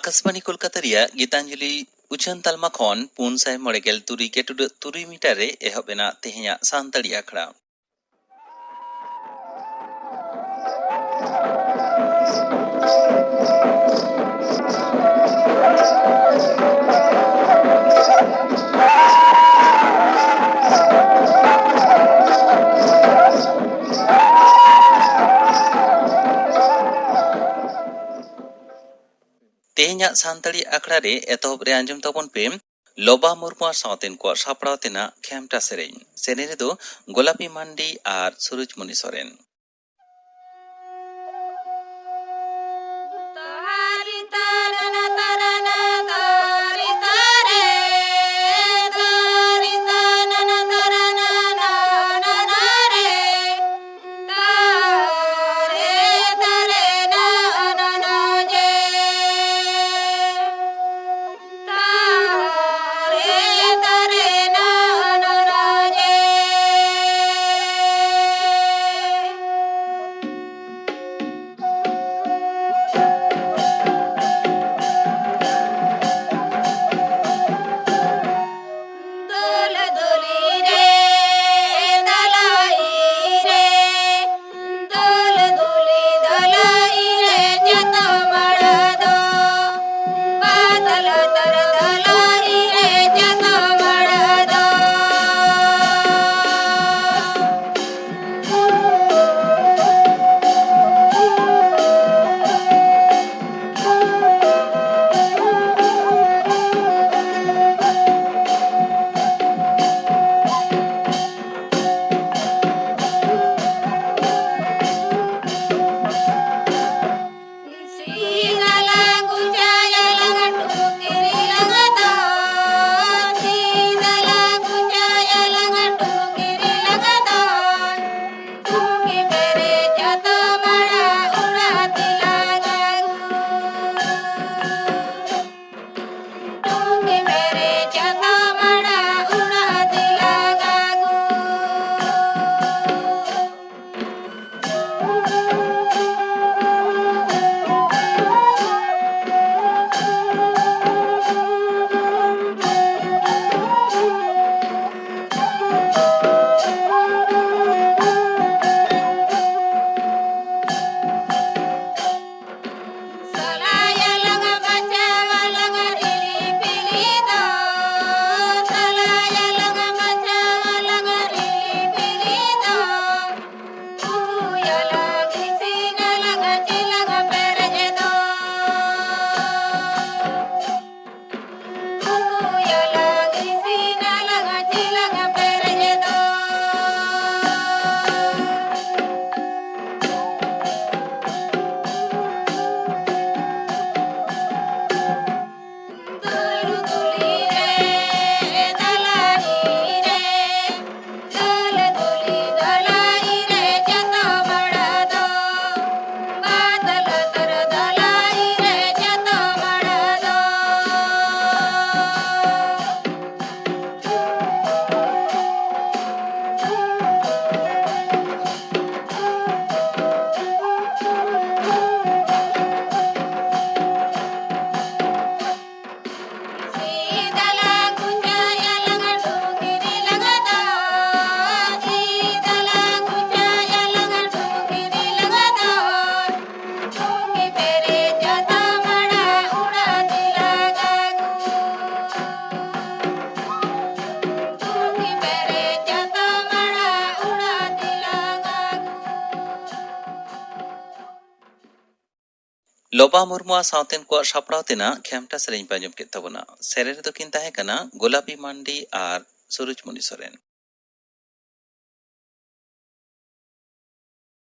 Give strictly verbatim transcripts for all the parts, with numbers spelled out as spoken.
ᱟᱠᱟᱥᱵᱟᱱᱤ ᱠᱳᱞᱠᱟᱛᱟ ᱨᱮᱭᱟᱜ ᱜᱤᱛᱟᱧᱡᱚᱞᱤ ᱩᱪᱷᱟᱹᱱ ᱛᱟᱞᱢᱟ ᱠᱷᱚᱱ ᱯᱩᱱ ᱥᱟᱭ ᱢᱚᱬᱮ ᱜᱮᱞ ᱛᱩᱨᱩᱭ ᱜᱮ ᱴᱩᱰᱟᱹᱜ ᱛᱩᱨᱩᱭ ᱢᱤᱴᱟᱨ ᱨᱮ ᱮᱦᱚᱵ ᱮᱱᱟ ᱛᱮᱦᱮᱧᱟᱜ ᱥᱟᱱᱛᱟᱲᱤ ᱟᱠᱷᱲᱟ᱾ ᱛᱮᱦᱮᱧᱟᱜ ᱥᱟᱱᱛᱟᱲᱤ ᱟᱠᱷᱲᱟ ᱨᱮ ᱮᱛᱚᱦᱚᱵ ᱨᱮ ᱟᱸᱡᱚᱢ ᱛᱟᱵᱚᱱ ᱯᱮ ᱞᱚᱵᱟ ᱢᱩᱨᱢᱩ ᱟᱨ ᱥᱟᱶᱛᱮᱱ ᱠᱚᱣᱟᱜ ᱥᱟᱯᱲᱟᱣ ᱛᱮᱱᱟᱜ ᱠᱷᱮᱢᱴᱟ ᱥᱮᱨᱮᱧ᱾ ᱥᱮᱨᱮᱧ ᱨᱮᱫᱚ ᱜᱳᱞᱟᱯᱤ ᱢᱟᱱᱰᱤ ᱟᱨ ᱥᱩᱨᱩᱡᱽᱢᱩᱱᱤ ᱥᱚᱨᱮᱱ᱾ ᱞᱚᱵᱟ ᱢᱩᱨᱢᱩᱣᱟᱜ ᱥᱟᱶᱛᱮᱱ ᱠᱚᱣᱟᱜ ᱥᱟᱯᱲᱟᱣ ᱛᱮᱱᱟᱜ ᱠᱷᱮᱢᱴᱟ ᱥᱮᱨᱮᱧ ᱯᱮ ᱟᱸᱡᱚᱢ ᱠᱮᱫ ᱛᱟᱵᱚᱱᱟ᱾ ᱥᱮᱨᱮᱧ ᱨᱮᱫᱚ ᱠᱤᱱ ᱛᱟᱦᱮᱸ ᱠᱟᱱᱟ ᱜᱳᱞᱟᱯᱤ ᱢᱟᱱᱰᱤ ᱟᱨ ᱥᱩᱨᱩᱡᱽᱢᱩᱱᱤ ᱥᱚᱨᱮᱱ᱾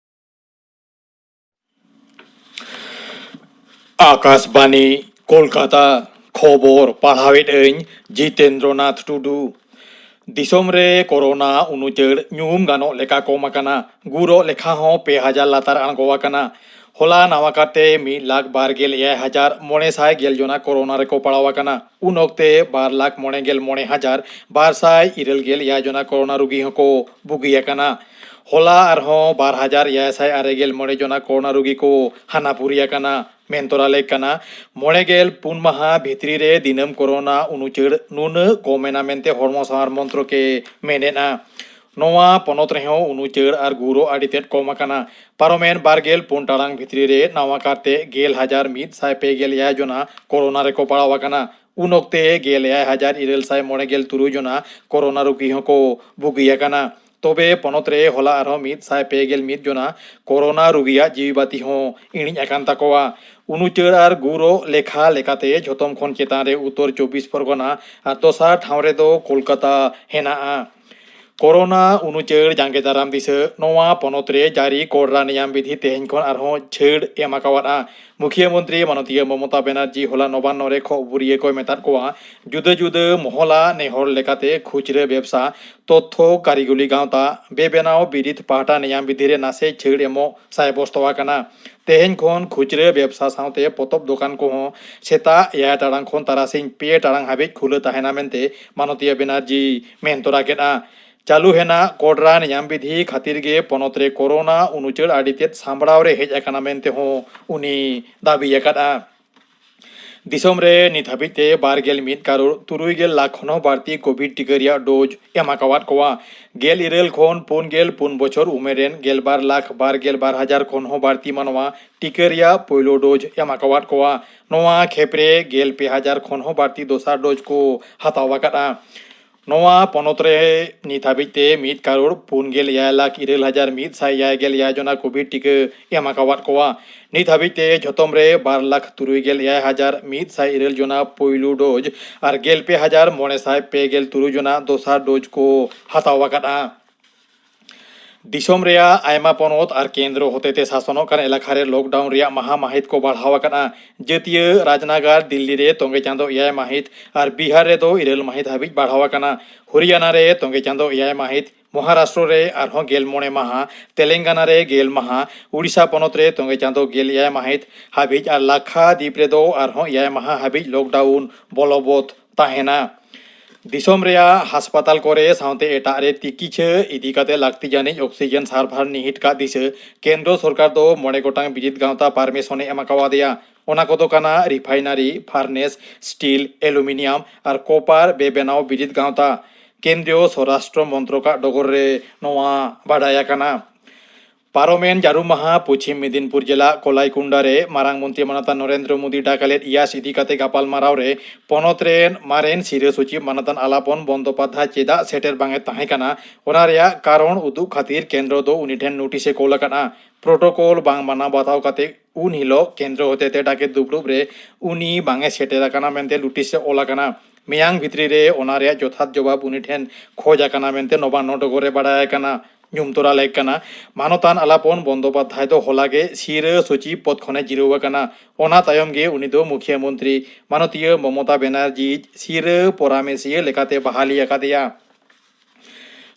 ᱟᱠᱟᱥᱵᱟᱱᱤ, ᱠᱳᱞᱠᱟᱛᱟ᱾ ᱠᱷᱚᱵᱚᱨ ᱯᱟᱲᱦᱟᱣᱮᱫ ᱟᱹᱧ ᱡᱤᱛᱮᱱᱫᱨᱚᱱᱟᱛᱷ ᱴᱩᱰᱩ᱾ ᱫᱤᱥᱚᱢ ᱨᱮ ᱠᱳᱨᱳᱱᱟ ᱩᱱᱩᱪᱟᱹᱲ ᱧᱩᱢ ᱜᱟᱱᱚᱜ ᱞᱮᱠᱟ ᱠᱚᱢ ᱟᱠᱟᱱᱟ᱾ ᱜᱩᱨᱚᱜ ᱞᱮᱠᱷᱟ ᱦᱚᱸ ᱯᱮ ᱦᱟᱡᱟᱨ ᱞᱟᱛᱟᱨ ᱟᱬᱜᱚ ᱟᱠᱟᱱᱟ᱾ ᱦᱚᱞᱟ ᱱᱟᱣᱟ ᱠᱟᱨᱛᱮ ᱢᱤᱫ ᱞᱟᱠᱷ ᱵᱟᱨ ᱜᱮᱞ ᱮᱭᱟᱭ ᱦᱟᱡᱟᱨ ᱢᱚᱬᱮ ᱥᱟᱭ ᱜᱮᱞ ᱡᱚᱱᱟ ᱠᱳᱨᱳᱱᱟ ᱨᱮᱠᱚ ᱯᱟᱲᱟᱣ ᱟᱠᱟᱱᱟ᱾ ᱩᱱ ᱚᱠᱛᱮ ᱵᱟᱨ ᱞᱟᱠᱷ ᱢᱚᱬᱮ ᱜᱮᱞ ᱢᱚᱬᱮ ᱦᱟᱡᱟᱨ ᱵᱟᱨ ᱥᱟᱭ ᱤᱨᱟᱹᱞ ᱜᱮᱞ ᱮᱭᱟᱭ ᱡᱚᱱᱟ ᱠᱳᱨᱳᱱᱟ ᱨᱩᱜᱤ ᱦᱚᱸᱠᱚ ᱵᱩᱜᱤ ᱟᱠᱟᱱᱟ᱾ ᱦᱚᱞᱟ ᱟᱨᱦᱚᱸ ᱵᱟᱨ ᱦᱟᱡᱟᱨ ᱮᱭᱟᱭ ᱥᱟᱭ ᱟᱨᱮ ᱜᱮᱞ ᱢᱚᱬᱮ ᱡᱚᱱᱟ ᱠᱳᱨᱳᱱᱟ ᱨᱩᱜᱤ ᱠᱚ ᱦᱟᱱᱟᱯᱩᱨᱤ ᱟᱠᱟᱱᱟ᱾ ᱢᱮᱱ ᱛᱚᱨᱟ ᱞᱮᱠ ᱠᱟᱱᱟ, ᱢᱚᱬᱮ ᱜᱮᱞ ᱯᱩᱱ ᱢᱟᱦᱟ ᱵᱷᱤᱛᱨᱤ ᱨᱮ ᱫᱤᱱᱟᱹᱢ ᱠᱳᱨᱳᱱᱟ ᱩᱱᱩᱪᱟᱹᱲ ᱱᱩᱱᱟᱹᱜ ᱠᱚᱢ ᱮᱱᱟ ᱢᱮᱱᱛᱮ ᱦᱚᱲᱢᱚ ᱥᱟᱶᱟᱨ ᱢᱚᱱᱛᱨᱚᱠ ᱮ ᱢᱮᱱᱮᱫᱼᱟ᱾ ᱱᱚᱣᱟ ᱯᱚᱱᱚᱛ ᱨᱮᱦᱚᱸ ᱩᱱᱩᱪᱟᱹᱲ ᱟᱨ ᱜᱩᱨᱚᱜ ᱟᱹᱰᱤ ᱛᱮᱫ ᱠᱚᱢ ᱟᱠᱟᱱᱟ᱾ ᱯᱟᱨᱚᱢᱮᱱ ᱵᱟᱨ ᱜᱮᱞ ᱯᱩᱱ ᱴᱟᱲᱟᱝ ᱵᱷᱤᱛᱨᱤ ᱨᱮ ᱱᱟᱣᱟ ᱠᱟᱨᱛᱮ ᱜᱮᱞ ᱦᱟᱡᱟᱨ ᱢᱤᱫ ᱥᱟᱭ ᱯᱮ ᱜᱮᱞ ᱮᱭᱟᱭ ᱡᱚᱱᱟ ᱠᱳᱨᱳᱱᱟ ᱨᱮᱠᱚ ᱯᱟᱲᱟᱣ ᱟᱠᱟᱱᱟ᱾ ᱩᱱ ᱚᱠᱛᱮ ᱜᱮᱞ ᱮᱭᱟᱭ ᱦᱟᱡᱟᱨ ᱤᱨᱟᱹᱞ ᱥᱟᱭ ᱢᱚᱬᱮ ᱜᱮᱞ ᱛᱩᱨᱩᱭ ᱡᱚᱱᱟ ᱠᱳᱨᱳᱱᱟ ᱨᱩᱜᱤ ᱦᱚᱸᱠᱚ ᱵᱩᱜᱤ ᱟᱠᱟᱱᱟ᱾ ᱛᱚᱵᱮ ᱯᱚᱱᱚᱛ ᱨᱮ ᱦᱚᱞᱟ ᱟᱨᱦᱚᱸ ᱢᱤᱫ ᱥᱟᱭ ᱯᱮ ᱜᱮᱞ ᱢᱤᱫ ᱡᱚᱱᱟ ᱠᱳᱨᱳᱱᱟ ᱨᱩᱜᱤᱭᱟᱜ ᱡᱤᱣᱤ ᱵᱟᱹᱛᱤ ᱦᱚᱸ ᱤᱬᱤᱡ ᱟᱠᱟᱱ ᱛᱟᱠᱚᱣᱟ᱾ ᱩᱱᱩᱪᱟᱹᱲ ᱟᱨ ᱜᱩᱨᱚᱜ ᱞᱮᱠᱷᱟ ᱞᱮᱠᱟᱛᱮ ᱡᱷᱚᱛᱚᱢ ᱠᱷᱚᱱ ᱪᱮᱛᱟᱱ ᱨᱮ ᱩᱛᱛᱚᱨ ᱪᱚᱵᱵᱤᱥ ᱯᱚᱨᱜᱚᱱᱟ ᱟᱨ ᱫᱚᱥᱟᱨ ᱴᱷᱟᱶ ᱨᱮᱫᱚ ᱠᱳᱞᱠᱟᱛᱟ ᱦᱮᱱᱟᱜᱼᱟ᱾ ᱠᱳᱨᱳᱱᱟ ᱩᱱᱩᱪᱟᱹᱲ ᱡᱟᱸᱜᱮ ᱫᱟᱨᱟᱢ ᱫᱤᱥᱟᱹ᱾ ᱱᱚᱣᱟ ᱯᱚᱱᱚᱛ ᱨᱮ ᱡᱟᱹᱨᱤ ᱠᱚᱲᱨᱟ ᱱᱮᱭᱟᱢ ᱵᱤᱫᱷᱤ ᱛᱮᱦᱮᱧ ᱠᱷᱚᱱ ᱟᱨᱦᱚᱸ ᱪᱷᱟᱹᱲ ᱮᱢ ᱟᱠᱟᱣᱟᱫᱼᱟ᱾ ᱢᱩᱠᱷᱤᱭᱟᱹ ᱢᱚᱱᱛᱨᱤ ᱢᱟᱱᱚᱛᱤᱭᱟᱹ ᱢᱚᱢᱚᱛᱟ ᱵᱮᱱᱟᱨᱡᱤ ᱦᱚᱞᱟ ᱱᱚᱵᱟᱱᱱᱚ ᱨᱮ ᱠᱷᱚᱵᱚᱨᱤᱭᱟᱹ ᱠᱚᱭ ᱢᱮᱛᱟᱫ ᱠᱚᱣᱟ, ᱡᱩᱫᱟᱹ ᱡᱩᱫᱟᱹ ᱢᱚᱦᱚᱞᱟ ᱱᱮᱦᱚᱨ ᱞᱮᱠᱟᱛᱮ ᱠᱷᱩᱪᱨᱟᱹ ᱵᱮᱵᱥᱟ, ᱛᱚᱛᱛᱷᱚ ᱠᱟᱹᱨᱤᱜᱚᱞᱤ ᱜᱟᱶᱛᱟ, ᱵᱮᱵᱮᱱᱟᱣ ᱵᱤᱨᱤᱫ ᱯᱟᱦᱴᱟ ᱱᱮᱭᱟᱢ ᱵᱤᱫᱷᱤ ᱨᱮ ᱱᱟᱥᱮ ᱪᱷᱟᱹᱲ ᱮᱢᱚᱜ ᱥᱟᱭᱵᱚᱥᱛᱚ ᱟᱠᱟᱱᱟ᱾ ᱛᱮᱦᱮᱧ ᱠᱷᱚᱱ ᱠᱷᱩᱪᱨᱟᱹ ᱵᱮᱵᱥᱟ ᱥᱟᱶᱛᱮ ᱯᱚᱛᱚᱵ ᱫᱚᱠᱟᱱ ᱠᱚᱦᱚᱸ ᱥᱮᱛᱟᱜ ᱮᱭᱟᱭ ᱴᱟᱲᱟᱝ ᱠᱷᱚᱱ ᱛᱟᱨᱟᱥᱤᱧ ᱯᱮ ᱴᱟᱲᱟᱝ ᱦᱟᱹᱵᱤᱡ ᱠᱷᱩᱞᱟᱹ ᱛᱟᱦᱮᱱᱟ ᱢᱮᱱᱛᱮ ᱢᱟᱱᱚᱛᱤᱭᱟᱹ ᱵᱮᱱᱟᱨᱡᱤ ᱢᱮᱱ ᱛᱚᱨᱟ ᱠᱮᱫᱼᱟ᱾ ᱪᱟᱹᱞᱩ ᱦᱮᱱᱟᱜ ᱠᱚᱰᱨᱟ ᱱᱮᱭᱟᱢ ᱵᱤᱫᱷᱤ ᱠᱷᱟᱹᱛᱤᱨ ᱜᱮ ᱯᱚᱱᱚᱛ ᱨᱮ ᱠᱳᱨᱳᱱᱟ ᱩᱱᱩᱪᱟᱹᱲ ᱟᱹᱰᱤ ᱛᱮᱫ ᱥᱟᱢᱵᱲᱟᱣ ᱨᱮ ᱦᱮᱡ ᱟᱠᱟᱱᱟ ᱢᱮᱱᱛᱮ ᱦᱚᱸ ᱩᱱᱤ ᱫᱟᱹᱵᱤ ᱟᱠᱟᱫᱼᱟ᱾ ᱫᱤᱥᱚᱢ ᱨᱮ ᱱᱤᱛ ᱦᱟᱹᱵᱤᱡ ᱛᱮ ᱵᱟᱨ ᱜᱮᱞ ᱢᱤᱫ ᱠᱟᱨᱳᱲ ᱛᱩᱨᱩᱭ ᱜᱮᱞ ᱞᱟᱠᱷ ᱠᱷᱚᱱ ᱦᱚᱸ ᱵᱟᱹᱲᱛᱤ ᱠᱳᱵᱷᱤᱰ ᱴᱤᱠᱟᱹ ᱨᱮᱭᱟᱜ ᱰᱳᱡᱽ ᱮᱢ ᱟᱠᱟᱣᱟᱫ ᱠᱚᱣᱟ᱾ ᱜᱮᱞ ᱤᱨᱟᱹᱞ ᱠᱷᱚᱱ ᱯᱩᱱ ᱜᱮᱞ ᱯᱩᱱ ᱵᱚᱪᱷᱚᱨ ᱩᱢᱮᱨ ᱨᱮᱱ ᱜᱮᱞ ᱵᱟᱨ ᱞᱟᱠᱷ ᱵᱟᱨ ᱜᱮᱞ ᱵᱟᱨ ᱦᱟᱡᱟᱨ ᱠᱷᱚᱱ ᱦᱚᱸ ᱵᱟᱹᱲᱛᱤ ᱢᱟᱱᱣᱟ ᱴᱤᱠᱟᱹ ᱨᱮᱭᱟᱜ ᱯᱳᱭᱞᱳ ᱰᱳᱡᱽ ᱮᱢ ᱟᱠᱟᱣᱟᱫ ᱠᱚᱣᱟ᱾ ᱱᱚᱣᱟ ᱠᱷᱮᱯ ᱨᱮ ᱜᱮᱞ ᱯᱮ ᱦᱟᱡᱟᱨ ᱠᱷᱚᱱ ᱦᱚᱸ ᱵᱟᱹᱲᱛᱤ ᱫᱚᱥᱟᱨ ᱰᱳᱡᱽ ᱠᱚ ᱦᱟᱛᱟᱣ ᱟᱠᱟᱫᱼᱟ᱾ ᱱᱚᱣᱟ ᱯᱚᱱᱚᱛ ᱨᱮ ᱱᱤᱛ ᱦᱟᱹᱵᱤᱡ ᱛᱮ ᱢᱤᱫ ᱠᱟᱨᱳᱲ ᱯᱩᱱ ᱜᱮᱞ ᱮᱭᱟᱭ ᱞᱟᱠᱷ ᱤᱨᱟᱹᱞ ᱦᱟᱡᱟᱨ ᱢᱤᱫ ᱥᱟᱭ ᱮᱭᱟᱭ ᱜᱮᱞ ᱮᱭᱟᱭ ᱡᱚᱱᱟ ᱠᱳᱵᱷᱤᱰ ᱴᱤᱠᱟᱹ ᱮᱢ ᱟᱠᱟᱣᱟᱫ ᱠᱚᱣᱟ᱾ ᱱᱤᱛ ᱦᱟᱹᱵᱤᱡ ᱛᱮ ᱡᱷᱚᱛᱚᱢ ᱨᱮ ᱵᱟᱨ ᱞᱟᱠᱷ ᱛᱩᱨᱩᱭ ᱜᱮᱞ ᱮᱭᱟᱭ ᱦᱟᱡᱟᱨ ᱢᱤᱫ ᱥᱟᱭ ᱤᱨᱟᱹᱞ ᱡᱚᱱᱟ ᱯᱩᱭᱞᱩ ᱰᱳᱡᱽ ᱟᱨ ᱜᱮᱞ ᱯᱮ ᱦᱟᱡᱟᱨ ᱢᱚᱬᱮ ᱥᱟᱭ ᱯᱮ ᱜᱮᱞ ᱛᱩᱨᱩᱭ ᱡᱚᱱᱟ ᱫᱚᱥᱟᱨ ᱰᱳᱡᱽ ᱠᱚ ᱦᱟᱛᱟᱣ ᱟᱠᱟᱫᱼᱟ᱾ ᱫᱤᱥᱚᱢ ᱨᱮᱭᱟᱜ ᱟᱭᱢᱟ ᱯᱚᱱᱚᱛ ᱟᱨ ᱠᱮᱱᱫᱨᱚ ᱦᱚᱛᱮᱛᱮ ᱥᱟᱥᱚᱱᱚᱜ ᱠᱟᱱ ᱮᱞᱟᱠᱟ ᱨᱮ ᱞᱚᱠᱰᱟᱣᱩᱱ ᱨᱮᱭᱟᱜ ᱢᱟᱦᱟ ᱢᱟᱹᱦᱤᱛ ᱠᱚ ᱵᱟᱲᱦᱟᱣ ᱟᱠᱟᱱᱟ᱾ ᱡᱟᱹᱛᱤᱭᱟᱹ ᱨᱟᱡᱽᱱᱟᱜᱟᱨ ᱫᱤᱞᱞᱤ ᱨᱮ ᱛᱚᱸᱜᱮ ᱪᱟᱸᱫᱚ ᱮᱭᱟᱭ ᱢᱟᱹᱦᱤᱛ ᱟᱨ ᱵᱤᱦᱟᱨ ᱨᱮᱫᱚ ᱤᱨᱟᱹᱞ ᱢᱟᱹᱦᱤᱛ ᱦᱟᱹᱵᱤᱡ ᱵᱟᱲᱦᱟᱣ ᱟᱠᱟᱱᱟ᱾ ᱦᱚᱨᱤᱭᱟᱱᱟ ᱨᱮ ᱛᱚᱸᱜᱮ ᱪᱟᱸᱫᱚ ᱮᱭᱟᱭ ᱢᱟᱹᱦᱤᱛ, ᱢᱚᱦᱟᱨᱟᱥᱴᱨᱚ ᱨᱮ ᱟᱨᱦᱚᱸ ᱜᱮᱞ ᱢᱚᱬᱮ ᱢᱟᱦᱟ, ᱛᱮᱞᱮᱝᱜᱟᱱᱟ ᱨᱮ ᱜᱮᱞ ᱢᱟᱦᱟ, ᱩᱲᱤᱥᱥᱟ ᱯᱚᱱᱚᱛ ᱨᱮ ᱛᱚᱸᱜᱮ ᱪᱟᱸᱫᱚ ᱜᱮᱞ ᱮᱭᱟᱭ ᱢᱟᱹᱦᱤᱛ ᱦᱟᱹᱵᱤᱡ ᱟᱨ ᱞᱟᱠᱠᱷᱟᱫᱤᱯ ᱨᱮᱫᱚ ᱟᱨᱦᱚᱸ ᱮᱭᱟᱭ ᱢᱟᱦᱟ ᱦᱟᱹᱵᱤᱡ ᱞᱚᱠᱰᱟᱣᱩᱱ ᱵᱚᱞᱚᱵᱚᱛ ᱛᱟᱦᱮᱱᱟ᱾ ᱫᱤᱥᱚᱢ ᱨᱮᱭᱟᱜ ᱦᱟᱥᱯᱟᱛᱟᱞ ᱠᱚᱨᱮ ᱥᱟᱶᱛᱮ ᱮᱴᱟᱜ ᱨᱮ ᱛᱤᱠᱤᱪᱷᱟᱹ ᱤᱫᱤ ᱠᱟᱛᱮ ᱞᱟᱹᱠᱛᱤ ᱡᱟᱹᱱᱤᱡ ᱚᱠᱥᱤᱡᱮᱱ ᱥᱟᱨᱵᱷᱟᱨ ᱱᱤᱦᱤᱴ ᱠᱟᱜ ᱫᱤᱥᱟᱹ ᱠᱮᱱᱫᱨᱚ ᱥᱚᱨᱠᱟᱨ ᱫᱚ ᱢᱚᱬᱮ ᱜᱚᱴᱟᱝ ᱵᱤᱨᱤᱫ ᱜᱟᱶᱛᱟ ᱯᱟᱨᱢᱤᱥᱚᱱᱮ ᱮᱢ ᱟᱠᱟᱣᱟᱫᱮᱭᱟ᱾ ᱚᱱᱟ ᱠᱚᱫᱚ ᱠᱟᱱᱟ ᱨᱤᱯᱷᱟᱭᱱᱟᱨᱤ, ᱯᱷᱟᱨᱱᱮᱥ, ᱥᱴᱤᱞ, ᱮᱞᱩᱢᱤᱱᱤᱭᱟᱢ ᱟᱨ ᱠᱚᱯᱟᱨ ᱵᱮᱵᱮᱱᱟᱣ ᱵᱤᱨᱤᱫ ᱜᱟᱶᱛᱟ᱾ ᱠᱮᱱᱫᱨᱤᱭᱚ ᱥᱚᱨᱟᱥᱴᱨᱚ ᱢᱚᱱᱛᱨᱚᱠᱟᱜ ᱰᱚᱜᱚᱨ ᱨᱮ ᱱᱚᱣᱟ ᱵᱟᱰᱟᱭ ᱟᱠᱟᱱᱟ᱾ ᱯᱟᱨᱚᱢᱮᱱ ᱡᱟᱹᱨᱩᱢ ᱢᱟᱦᱟ ᱯᱚᱪᱷᱤᱢ ᱢᱮᱫᱤᱱᱯᱩᱨ ᱡᱮᱞᱟ ᱠᱚᱞᱟᱭᱠᱩᱱᱰᱟ ᱨᱮ ᱢᱟᱨᱟᱝ ᱢᱚᱱᱛᱨᱤ ᱢᱟᱱᱚᱛᱟᱱ ᱱᱚᱨᱮᱱᱫᱨᱚ ᱢᱳᱫᱤ ᱰᱟᱠ ᱞᱮᱫ ᱤᱭᱟᱥ ᱤᱫᱤ ᱠᱟᱛᱮ ᱜᱟᱯᱟᱞᱢᱟᱨᱟᱣ ᱨᱮ ᱯᱚᱱᱚᱛ ᱨᱮᱱ ᱢᱟᱨᱮᱱ ᱥᱤᱨᱟᱹ ᱥᱚᱪᱤᱵᱽ ᱢᱟᱱᱚᱛᱟᱱ ᱟᱞᱟᱯᱚᱱ ᱵᱚᱱᱫᱚᱯᱟᱫᱷᱟᱭ ᱪᱮᱫᱟᱜ ᱥᱮᱴᱮᱨ ᱵᱟᱝ ᱮ ᱛᱟᱦᱮᱸ ᱠᱟᱱᱟ, ᱚᱱᱟ ᱨᱮᱭᱟᱜ ᱠᱟᱨᱚᱱ ᱩᱫᱩᱜ ᱠᱷᱟᱹᱛᱤᱨ ᱠᱮᱱᱫᱨᱚ ᱫᱚ ᱩᱱᱤ ᱴᱷᱮᱱ ᱱᱳᱴᱤᱥ ᱮ ᱠᱳᱞ ᱟᱠᱟᱫᱼᱟ᱾ ᱯᱨᱳᱴᱳᱠᱚᱞ ᱵᱟᱝ ᱢᱟᱱᱟᱣ ᱵᱟᱛᱟᱣ ᱠᱟᱛᱮ ᱩᱱ ᱦᱤᱞᱳᱜ ᱠᱮᱱᱫᱨᱚ ᱦᱚᱛᱮᱛᱮ ᱰᱟᱠᱮᱛ ᱫᱩᱯᱲᱩᱵ ᱨᱮ ᱩᱱᱤ ᱵᱟᱝ ᱮ ᱥᱮᱴᱮᱨ ᱟᱠᱟᱱᱟ ᱢᱮᱱᱛᱮ ᱱᱳᱴᱤᱥ ᱮ ᱚᱞ ᱟᱠᱟᱱᱟ᱾ ᱢᱮᱭᱟᱝ ᱵᱷᱤᱛᱨᱤ ᱨᱮ ᱚᱱᱟ ᱨᱮᱭᱟᱜ ᱡᱚᱛᱷᱟᱛ ᱡᱚᱵᱟᱵ ᱩᱱᱤ ᱴᱷᱮᱱ ᱠᱷᱚᱡ ᱟᱠᱟᱱᱟ ᱢᱮᱱᱛᱮ ᱱᱚᱵᱟᱱᱱᱚ ᱰᱚᱜᱚᱨ ᱨᱮ ᱵᱟᱰᱟᱭ ᱟᱠᱟᱱᱟ᱾ ᱧᱩᱢ ᱛᱚᱨᱟ ᱞᱮᱠ ᱠᱟᱱᱟ᱾ ᱢᱟᱱᱚᱛᱟᱱ ᱟᱞᱟᱯᱚᱱ ᱵᱚᱱᱫᱚᱯᱟᱫᱷᱟᱭ ᱫᱚ ᱦᱚᱞᱟ ᱜᱮ ᱥᱤᱨᱟᱹ ᱥᱚᱪᱤᱵᱽ ᱯᱚᱫᱽ ᱠᱷᱚᱱᱮ ᱡᱤᱨᱟᱹᱣ ᱟᱠᱟᱱᱟ᱾ ᱚᱱᱟ ᱛᱟᱭᱚᱢ ᱜᱮ ᱩᱱᱤ ᱫᱚ ᱢᱩᱠᱷᱤᱭᱟᱹ ᱢᱚᱱᱛᱨᱤ ᱢᱟᱱᱚᱛᱤᱭᱟᱹ ᱢᱚᱢᱚᱛᱟ ᱵᱮᱱᱟᱨᱡᱤ ᱥᱤᱨᱟᱹ ᱯᱚᱨᱟᱢᱮᱥᱤᱭᱟᱹ ᱞᱮᱠᱟᱛᱮ ᱵᱟᱦᱟᱞᱤ ᱟᱠᱟᱫᱮᱭᱟ᱾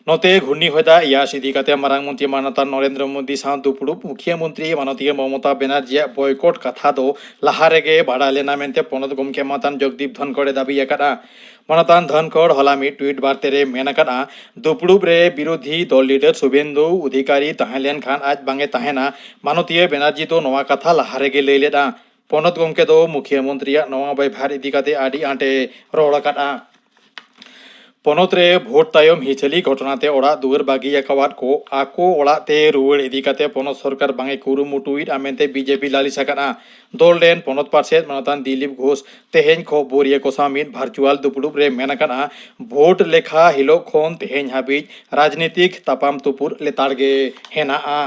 ᱱᱚᱛᱮ ᱜᱷᱩᱨᱱᱤ ᱦᱚᱭᱫᱟ ᱤᱭᱟᱥ ᱤᱫᱤ ᱠᱟᱛᱮ ᱢᱟᱨᱟᱝ ᱢᱚᱱᱛᱨᱤ ᱢᱟᱱᱚᱛᱟᱱ ᱱᱚᱨᱮᱱᱫᱨᱚ ᱢᱳᱫᱤ ᱥᱟᱶ ᱫᱩᱯᱲᱩᱵ ᱢᱩᱠᱷᱤᱭᱟᱹ ᱢᱚᱱᱛᱨᱤ ᱢᱟᱱᱚᱛᱤᱭᱟᱹ ᱢᱚᱢᱚᱛᱟ ᱵᱮᱱᱟᱨᱡᱤᱭᱟᱜ ᱵᱚᱭᱠᱚᱴ ᱠᱟᱛᱷᱟ ᱫᱚ ᱞᱟᱦᱟ ᱨᱮᱜᱮ ᱵᱟᱰᱟᱭ ᱞᱮᱱᱟ ᱢᱮᱱᱛᱮ ᱯᱚᱱᱚᱛ ᱜᱚᱢᱠᱮ ᱢᱟᱱᱚᱛᱟᱱ ᱡᱚᱜᱽᱫᱤᱯ ᱫᱷᱚᱱᱠᱚᱲ ᱮ ᱫᱟᱹᱵᱤ ᱟᱠᱟᱫᱼᱟ᱾ ᱢᱟᱱᱚᱛᱟᱱ ᱫᱷᱚᱱᱠᱚᱲ ᱦᱚᱞᱟ ᱢᱤᱫ ᱴᱩᱭᱤᱴ ᱵᱟᱨᱛᱮ ᱨᱮ ᱢᱮᱱ ᱟᱠᱟᱫᱼᱟ, ᱫᱩᱯᱲᱩᱵ ᱨᱮ ᱵᱤᱨᱳᱫᱷᱤ ᱫᱚᱞ ᱞᱤᱰᱟᱨ ᱥᱩᱵᱷᱮᱱᱫᱩ ᱚᱫᱷᱤᱠᱟᱨᱤ ᱛᱟᱦᱮᱸ ᱞᱮᱱᱠᱷᱟᱱ ᱟᱡ ᱵᱟᱝ ᱮ ᱛᱟᱦᱮᱱᱟ᱾ ᱢᱟᱱᱚᱛᱤᱭᱟᱹ ᱵᱮᱱᱟᱨᱡᱤ ᱫᱚ ᱱᱚᱣᱟ ᱠᱟᱛᱷᱟ ᱞᱟᱦᱟ ᱨᱮᱜᱮ ᱞᱟᱹᱭ ᱞᱮᱫᱼᱟ᱾ ᱯᱚᱱᱚᱛ ᱜᱚᱢᱠᱮ ᱫᱚ ᱢᱩᱠᱷᱤᱭᱟᱹ ᱢᱚᱱᱛᱨᱤᱭᱟᱜ ᱱᱚᱣᱟ ᱵᱮᱵᱷᱟᱨ ᱤᱫᱤ ᱠᱟᱛᱮ ᱟᱹᱰᱤ ᱟᱸᱴ ᱮ ᱨᱚᱲ ᱟᱠᱟᱫᱼᱟ᱾ ᱯᱚᱱᱚᱛ ᱨᱮ ᱵᱷᱳᱴ ᱛᱟᱭᱚᱢ ᱦᱤᱪᱷᱟᱹᱞᱤ ᱜᱷᱚᱴᱚᱱᱟ ᱛᱮ ᱚᱲᱟᱜ ᱫᱩᱣᱟᱹᱨ ᱵᱟᱹᱜᱤ ᱟᱠᱟᱣᱟᱫ ᱠᱚ ᱟᱠᱚ ᱚᱲᱟᱜ ᱛᱮ ᱨᱩᱣᱟᱹᱲ ᱤᱫᱤ ᱠᱟᱛᱮ ᱯᱚᱱᱚᱛ ᱥᱚᱨᱠᱟᱨ ᱵᱟᱝ ᱮ ᱠᱩᱨᱩᱢᱩᱴᱩᱭᱮᱫᱼᱟ ᱢᱮᱱᱛᱮ ᱵᱤᱡᱮᱯᱤ ᱞᱟᱹᱞᱤᱥ ᱟᱠᱟᱫᱼᱟ᱾ ᱫᱚᱞ ᱨᱮᱱ ᱯᱚᱱᱚᱛ ᱯᱟᱨᱥᱮᱛ ᱢᱟᱱᱚᱛᱟᱱ ᱫᱤᱞᱤᱯ ᱜᱷᱳᱥ ᱛᱮᱦᱮᱧ ᱠᱷᱚᱵᱚᱨᱤᱭᱟᱹ ᱠᱚ ᱥᱟᱶ ᱢᱤᱫ ᱵᱷᱟᱨᱪᱩᱣᱟᱞ ᱫᱩᱯᱲᱩᱵ ᱨᱮ ᱢᱮᱱ ᱟᱠᱟᱫᱼᱟ, ᱵᱷᱳᱴ ᱞᱮᱠᱷᱟ ᱦᱤᱞᱳᱜ ᱠᱷᱚᱱ ᱛᱮᱦᱮᱧ ᱦᱟᱹᱵᱤᱡ ᱨᱟᱡᱽᱱᱤᱛᱤᱠ ᱛᱟᱯᱟᱢ ᱛᱩᱯᱩᱫ ᱞᱮᱛᱟᱲ ᱜᱮ ᱦᱮᱱᱟᱜᱼᱟ᱾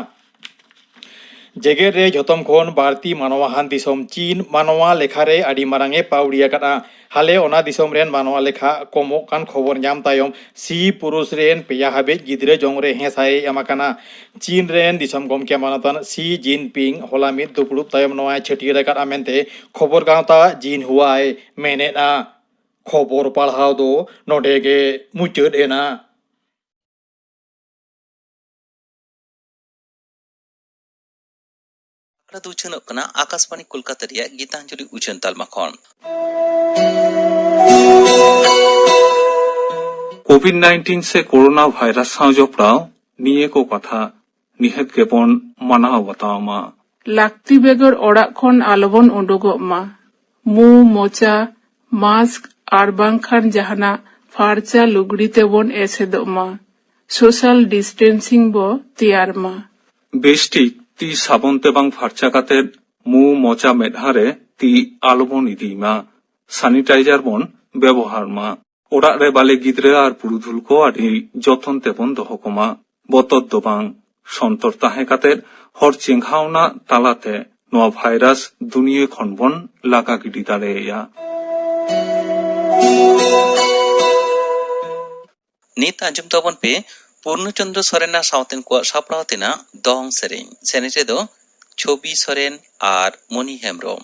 ᱡᱮᱜᱮᱛ ᱨᱮ ᱡᱷᱚᱛᱚᱢ ᱠᱷᱚᱱ ᱵᱟᱹᱲᱛᱤ ᱢᱟᱱᱣᱟᱦᱟᱱ ᱫᱤᱥᱚᱢ ᱪᱤᱱ ᱢᱟᱱᱣᱟ ᱞᱮᱠᱷᱟ ᱨᱮ ᱟᱹᱰᱤ ᱢᱟᱨᱟᱝ ᱮ ᱯᱟᱹᱣᱲᱤ ᱟᱠᱟᱫᱼᱟ᱾ ᱦᱟᱞᱮ ᱚᱱᱟ ᱫᱤᱥᱚᱢ ᱨᱮᱱ ᱢᱟᱱᱣᱟ ᱞᱮᱠᱷᱟ ᱠᱚᱢᱚᱜ ᱠᱟᱱ ᱠᱷᱚᱵᱚᱨ ᱧᱟᱢ ᱛᱟᱭᱚᱢ ᱥᱤ ᱯᱩᱨᱩᱥ ᱨᱮᱱ ᱯᱮᱭᱟ ᱦᱟᱹᱵᱤᱡ ᱜᱤᱫᱽᱨᱟᱹ ᱡᱚᱝ ᱨᱮ ᱦᱮᱸᱥᱟᱭᱮ ᱮᱢ ᱟᱠᱟᱱᱟ᱾ ᱪᱤᱱ ᱨᱮᱱ ᱫᱤᱥᱚᱢ ᱜᱚᱢᱠᱮ ᱢᱟᱱᱚᱛᱟᱱ ᱥᱤ ᱡᱤᱱᱯᱤᱝ ᱦᱚᱞᱟ ᱢᱤᱫ ᱫᱩᱯᱲᱩᱵ ᱛᱟᱭᱚᱢ ᱱᱚᱣᱟᱭ ᱪᱷᱟᱹᱴᱭᱟᱹᱨ ᱟᱠᱟᱫᱼᱟ ᱢᱮᱱᱛᱮ ᱠᱷᱚᱵᱚᱨ ᱜᱟᱶᱛᱟ ᱡᱤᱱᱦᱩᱣᱟᱭ ᱢᱮᱱᱮᱫᱼᱟ᱾ ᱠᱷᱚᱵᱚᱨ ᱯᱟᱲᱦᱟᱣ ᱫᱚ ᱱᱚᱰᱮ ᱜᱮ ᱢᱩᱪᱟᱹᱫ ᱮᱱᱟ᱾ ᱟᱠᱷᱲᱟ ᱫᱚ ᱩᱪᱷᱟᱹᱱᱚᱜ ᱠᱟᱱᱟ ᱟᱠᱟᱥᱵᱟᱬᱤ ᱠᱳᱞᱠᱟᱛᱟ ᱨᱮᱭᱟᱜ ᱜᱤᱛᱟᱧᱡᱚᱞᱤ ᱩᱪᱷᱟᱹᱱ ᱛᱟᱞᱢᱟ ᱠᱷᱚᱱ᱾ ᱠᱳᱵᱷᱤᱰ ᱱᱟᱭᱤᱱᱴᱤᱱ ᱥᱮ ᱠᱳᱨᱳᱱᱟ ᱵᱷᱟᱭᱨᱟᱥ ᱥᱟᱶ ᱡᱚᱯᱲᱟᱣ ᱱᱤᱭᱟᱹ ᱠᱚ ᱠᱟᱛᱷᱟ ᱱᱤᱦᱟᱹᱛ ᱜᱮᱵᱚᱱ ᱢᱟᱱᱟᱣ ᱵᱟᱛᱟᱣ ᱢᱟ᱾ ᱞᱟᱹᱠᱛᱤ ᱵᱮᱜᱚᱨ ᱚᱲᱟᱜ ᱠᱷᱚᱱ ᱟᱞᱚᱵᱚᱱ ᱩᱰᱩᱠᱚᱜ ᱢᱟ᱾ ᱢᱩ, ᱢᱚᱪᱟ, ᱢᱟᱥᱠ ᱟᱨ ᱵᱟᱝᱠᱷᱟᱱ ᱡᱟᱦᱟᱱᱟᱜ ᱯᱷᱟᱨᱪᱟ ᱞᱩᱜᱽᱲᱤ ᱛᱮᱵᱚᱱ ᱮᱥᱮᱫᱚᱜ ᱢᱟ᱾ ᱥᱳᱥᱟᱞ ᱰᱤᱥᱴᱮᱱᱥᱤᱝ ᱵᱚ ᱛᱮᱭᱟᱨ ᱢᱟ᱾ ᱵᱮᱥᱴᱷᱤᱠ ᱛᱤ ᱥᱟᱵᱚᱱ ᱛᱮ ᱵᱟᱝ ᱯᱷᱟᱨᱪᱟ ᱠᱟᱛᱮ ᱢᱩ, ᱢᱚᱪᱟ, ᱢᱮᱫᱦᱟ ᱨᱮ ᱛᱤ ᱟᱞᱚᱵᱚᱱ ᱤᱫᱤᱭ ᱢᱟ᱾ ᱥᱟᱱᱤᱴᱟᱭᱡᱟᱨ ᱵᱚᱱ ᱵᱮᱵᱚᱦᱟᱨ ᱢᱟ᱾ ᱚᱲᱟᱜ ᱨᱮ ᱵᱟᱞᱮ ᱜᱤᱫᱽᱨᱟᱹ ᱟᱨ ᱯᱩᱨᱩᱫᱷᱩᱞ ᱠᱚ ᱟᱹᱰᱤ ᱡᱚᱛᱚᱱ ᱛᱮᱵᱚᱱ ᱫᱚᱦᱚ ᱠᱚᱢᱟ᱾ ᱵᱚᱛᱚᱨ ᱫᱚ ᱵᱟᱝ, ᱥᱚᱱᱛᱚᱨ ᱛᱟᱦᱮᱸ ᱠᱟᱛᱮ ᱦᱚᱨ ᱪᱮᱸᱜᱷᱟᱣᱱᱟ ᱛᱟᱞᱟᱛᱮ ᱱᱚᱣᱟ ᱵᱷᱟᱭᱨᱟᱥ ᱫᱩᱱᱤᱭᱟᱹ ᱠᱷᱚᱱ ᱵᱚᱱ ᱞᱟᱜᱟ ᱜᱤᱰᱤ ᱫᱟᱲᱮᱭᱟᱭᱟ᱾ ᱱᱤᱛ ᱟᱸᱡᱚᱢ ᱛᱟᱵᱚᱱ ᱯᱮ ᱯᱩᱨᱱᱚ ᱪᱚᱱᱫᱨᱚ ᱥᱚᱨᱮᱱᱟᱜ ᱥᱟᱶᱛᱮᱱ ᱠᱚᱣᱟᱜ ᱥᱟᱯᱲᱟᱣ ᱛᱮᱱᱟᱜ ᱫᱚᱝ ᱥᱮᱨᱮᱧ᱾ ᱥᱮᱨᱮᱧ ᱨᱮᱫᱚ ᱪᱷᱚᱵᱤ ᱥᱚᱨᱮᱱ ᱟᱨ ᱢᱚᱱᱤ ᱦᱮᱢᱵᱨᱚᱢ᱾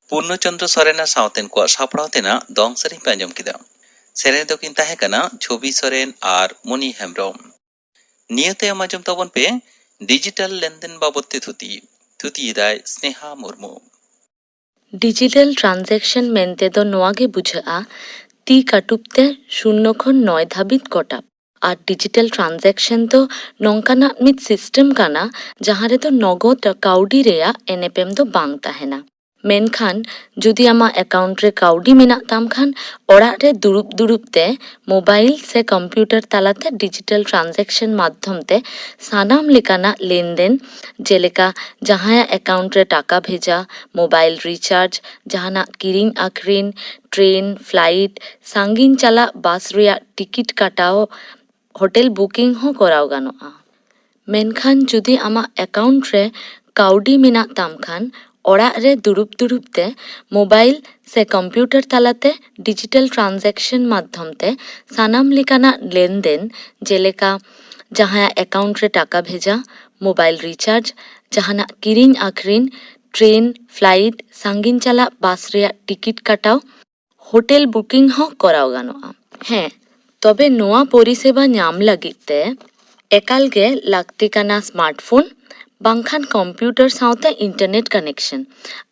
ᱯᱩᱨᱱᱚ ᱪᱚᱱᱫᱨᱚ ᱥᱚᱨᱮᱱ ᱟᱨ ᱥᱟᱶᱛᱮᱱ ᱠᱚᱣᱟᱜ ᱥᱟᱯᱲᱟᱣ ᱛᱮᱱᱟᱜ ᱫᱚᱝ ᱥᱮᱨᱮᱧ ᱯᱮ ᱟᱸᱡᱚᱢ ᱠᱮᱫᱟ᱾ ᱥᱮᱨᱮᱧ ᱫᱚᱠᱤᱱ ᱛᱟᱦᱮᱸ ᱠᱟᱱᱟ ᱪᱷᱚᱵᱤ ᱥᱚᱨᱮᱱ ᱟᱨ ᱢᱩᱱᱤ ᱦᱮᱢᱵᱨᱚᱢ᱾ ᱱᱤᱭᱟᱹ ᱛᱟᱭᱚᱢ ᱟᱸᱡᱚᱢ ᱛᱟᱵᱚᱱ ᱯᱮ ᱰᱤᱡᱤᱴᱟᱞ ᱞᱮᱱᱫᱮᱱ ᱵᱟᱵᱚᱫ ᱛᱮ ᱛᱷᱩᱛᱤ᱾ ᱛᱷᱩᱛᱤᱭᱮᱫᱟᱭ ᱥᱱᱮᱦᱟ ᱢᱩᱨᱢᱩ᱾ ᱰᱤᱡᱤᱴᱟᱞ ᱴᱨᱟᱱᱡᱮᱠᱥᱚᱱ ᱢᱮᱱᱛᱮ ᱫᱚ ᱱᱚᱣᱟ ᱜᱮ ᱵᱩᱡᱷᱟᱹᱜᱼᱟ, ᱛᱤ ᱠᱟᱹᱴᱩᱵ ᱛᱮ ᱥᱩᱱᱱᱚ ᱠᱷᱚᱱ ᱱᱚᱭ ᱫᱷᱟᱹᱵᱤᱡ ᱠᱚᱴᱟᱵ᱾ ᱟᱨ ᱰᱤᱡᱤᱴᱟᱞ ᱴᱨᱟᱱᱡᱮᱠᱥᱚᱱ ᱫᱚ ᱱᱚᱝᱠᱟᱱᱟᱜ ᱢᱤᱫ ᱥᱤᱥᱴᱮᱢ ᱠᱟᱱᱟ, ᱡᱟᱦᱟᱸ ᱨᱮᱫᱚ ᱱᱚᱜᱚᱫ ᱠᱟᱹᱣᱰᱤ ᱨᱮᱭᱟᱜ ᱮᱱᱮᱯᱮᱢ ᱫᱚ ᱵᱟᱝ ᱛᱟᱦᱮᱱᱟ᱾ ᱢᱮᱱᱠᱷᱟᱱ ᱡᱩᱫᱤ ᱟᱢᱟᱜ ᱮᱠᱟᱣᱩᱱᱴ ᱨᱮ ᱠᱟᱹᱣᱰᱤ ᱢᱮᱱᱟᱜ ᱛᱟᱢ ᱠᱷᱟᱱ, ᱚᱲᱟᱜ ᱨᱮ ᱫᱩᱲᱩᱵ ᱫᱩᱲᱩᱵ ᱛᱮ ᱢᱳᱵᱟᱭᱤᱞ ᱥᱮ ᱠᱚᱢᱯᱤᱭᱩᱴᱟᱨ ᱛᱟᱞᱟᱛᱮ ᱰᱤᱡᱤᱴᱟᱞ ᱴᱨᱟᱱᱡᱮᱠᱥᱚᱱ ᱢᱟᱫᱽᱫᱷᱚᱢ ᱛᱮ ᱥᱟᱱᱟᱢ ᱞᱮᱠᱟᱱᱟᱜ ᱞᱮᱱᱫᱮᱱ, ᱡᱮᱞᱮᱠᱟ ᱡᱟᱦᱟᱸᱭᱟᱜ ᱮᱠᱟᱣᱩᱱᱴ ᱨᱮ ᱴᱟᱠᱟ ᱵᱷᱮᱡᱟ, ᱢᱳᱵᱟᱭᱤᱞ ᱨᱤᱪᱟᱨᱡᱽ, ᱡᱟᱦᱟᱱᱟᱜ ᱠᱤᱨᱤᱧ ᱟᱹᱠᱷᱨᱤᱧ, ᱴᱨᱮᱱ, ᱯᱷᱞᱟᱭᱤᱴ, ᱥᱟᱺᱜᱤᱧ ᱪᱟᱞᱟᱜ ᱵᱟᱥ ᱨᱮᱭᱟᱜ ᱴᱤᱠᱤᱴ ᱠᱟᱴᱟᱣ, ᱦᱳᱴᱮᱞ ᱵᱩᱠᱤᱝ ᱦᱚᱸ ᱠᱚᱨᱟᱣ ᱜᱟᱱᱚᱜᱼᱟ᱾ ᱢᱮᱱᱠᱷᱟᱱ ᱡᱩᱫᱤ ᱟᱢᱟᱜ ᱮᱠᱟᱣᱩᱱᱴ ᱨᱮ ᱠᱟᱹᱣᱰᱤ ᱢᱮᱱᱟᱜ ᱛᱟᱢ ᱠᱷᱟᱱ, ᱚᱲᱟᱜ ᱨᱮ ᱫᱩᱲᱩᱵ ᱫᱩᱲᱩᱵ ᱛᱮ ᱢᱳᱵᱟᱭᱤᱞ ᱥᱮ ᱠᱚᱢᱯᱤᱭᱩᱴᱟᱨ ᱛᱟᱞᱟᱛᱮ ᱰᱤᱡᱤᱴᱟᱞ ᱴᱨᱟᱱᱡᱟᱠᱥᱚᱱ ᱢᱟᱫᱽᱫᱷᱚᱢ ᱛᱮ ᱥᱟᱱᱟᱢ ᱞᱮᱠᱟᱱᱟᱜ ᱞᱮᱱᱫᱮᱱ, ᱡᱮᱞᱮᱠᱟ ᱡᱟᱦᱟᱸᱭᱟᱜ ᱮᱠᱟᱣᱩᱱᱴ ᱨᱮ ᱴᱟᱠᱟ ᱵᱷᱮᱡᱟ, ᱢᱳᱵᱟᱭᱤᱞ ᱨᱤᱪᱟᱨᱡᱽ, ᱡᱟᱦᱟᱱᱟᱜ ᱠᱤᱨᱤᱧ ᱟᱹᱠᱷᱨᱤᱧ, ᱴᱨᱮᱱ, ᱯᱷᱞᱟᱭᱤᱴ, ᱥᱟᱺᱜᱤᱧ ᱪᱟᱞᱟᱜ ᱵᱟᱥ ᱨᱮᱭᱟᱜ ᱴᱤᱠᱤᱴ ᱠᱟᱴᱟᱣ, ᱦᱳᱴᱮᱞ ᱵᱩᱠᱤᱝ ᱦᱚᱸ ᱠᱚᱨᱟᱣ ᱜᱟᱱᱚᱜᱼᱟ᱾ ᱦᱮᱸ, ᱛᱚᱵᱮ ᱱᱚᱣᱟ ᱯᱚᱨᱤᱥᱮᱵᱟ ᱧᱟᱢ ᱞᱟᱹᱜᱤᱫ ᱛᱮ ᱮᱠᱟᱞ ᱜᱮ ᱞᱟᱹᱠᱛᱤ ᱠᱟᱱᱟ ᱥᱢᱟᱨᱴᱯᱷᱳᱱ ᱵᱟᱝᱠᱷᱟᱱ ᱠᱚᱢᱯᱤᱭᱩᱴᱟᱨ ᱥᱟᱶᱛᱮ ᱤᱱᱴᱟᱨᱱᱮᱴ ᱠᱟᱱᱮᱠᱥᱚᱱ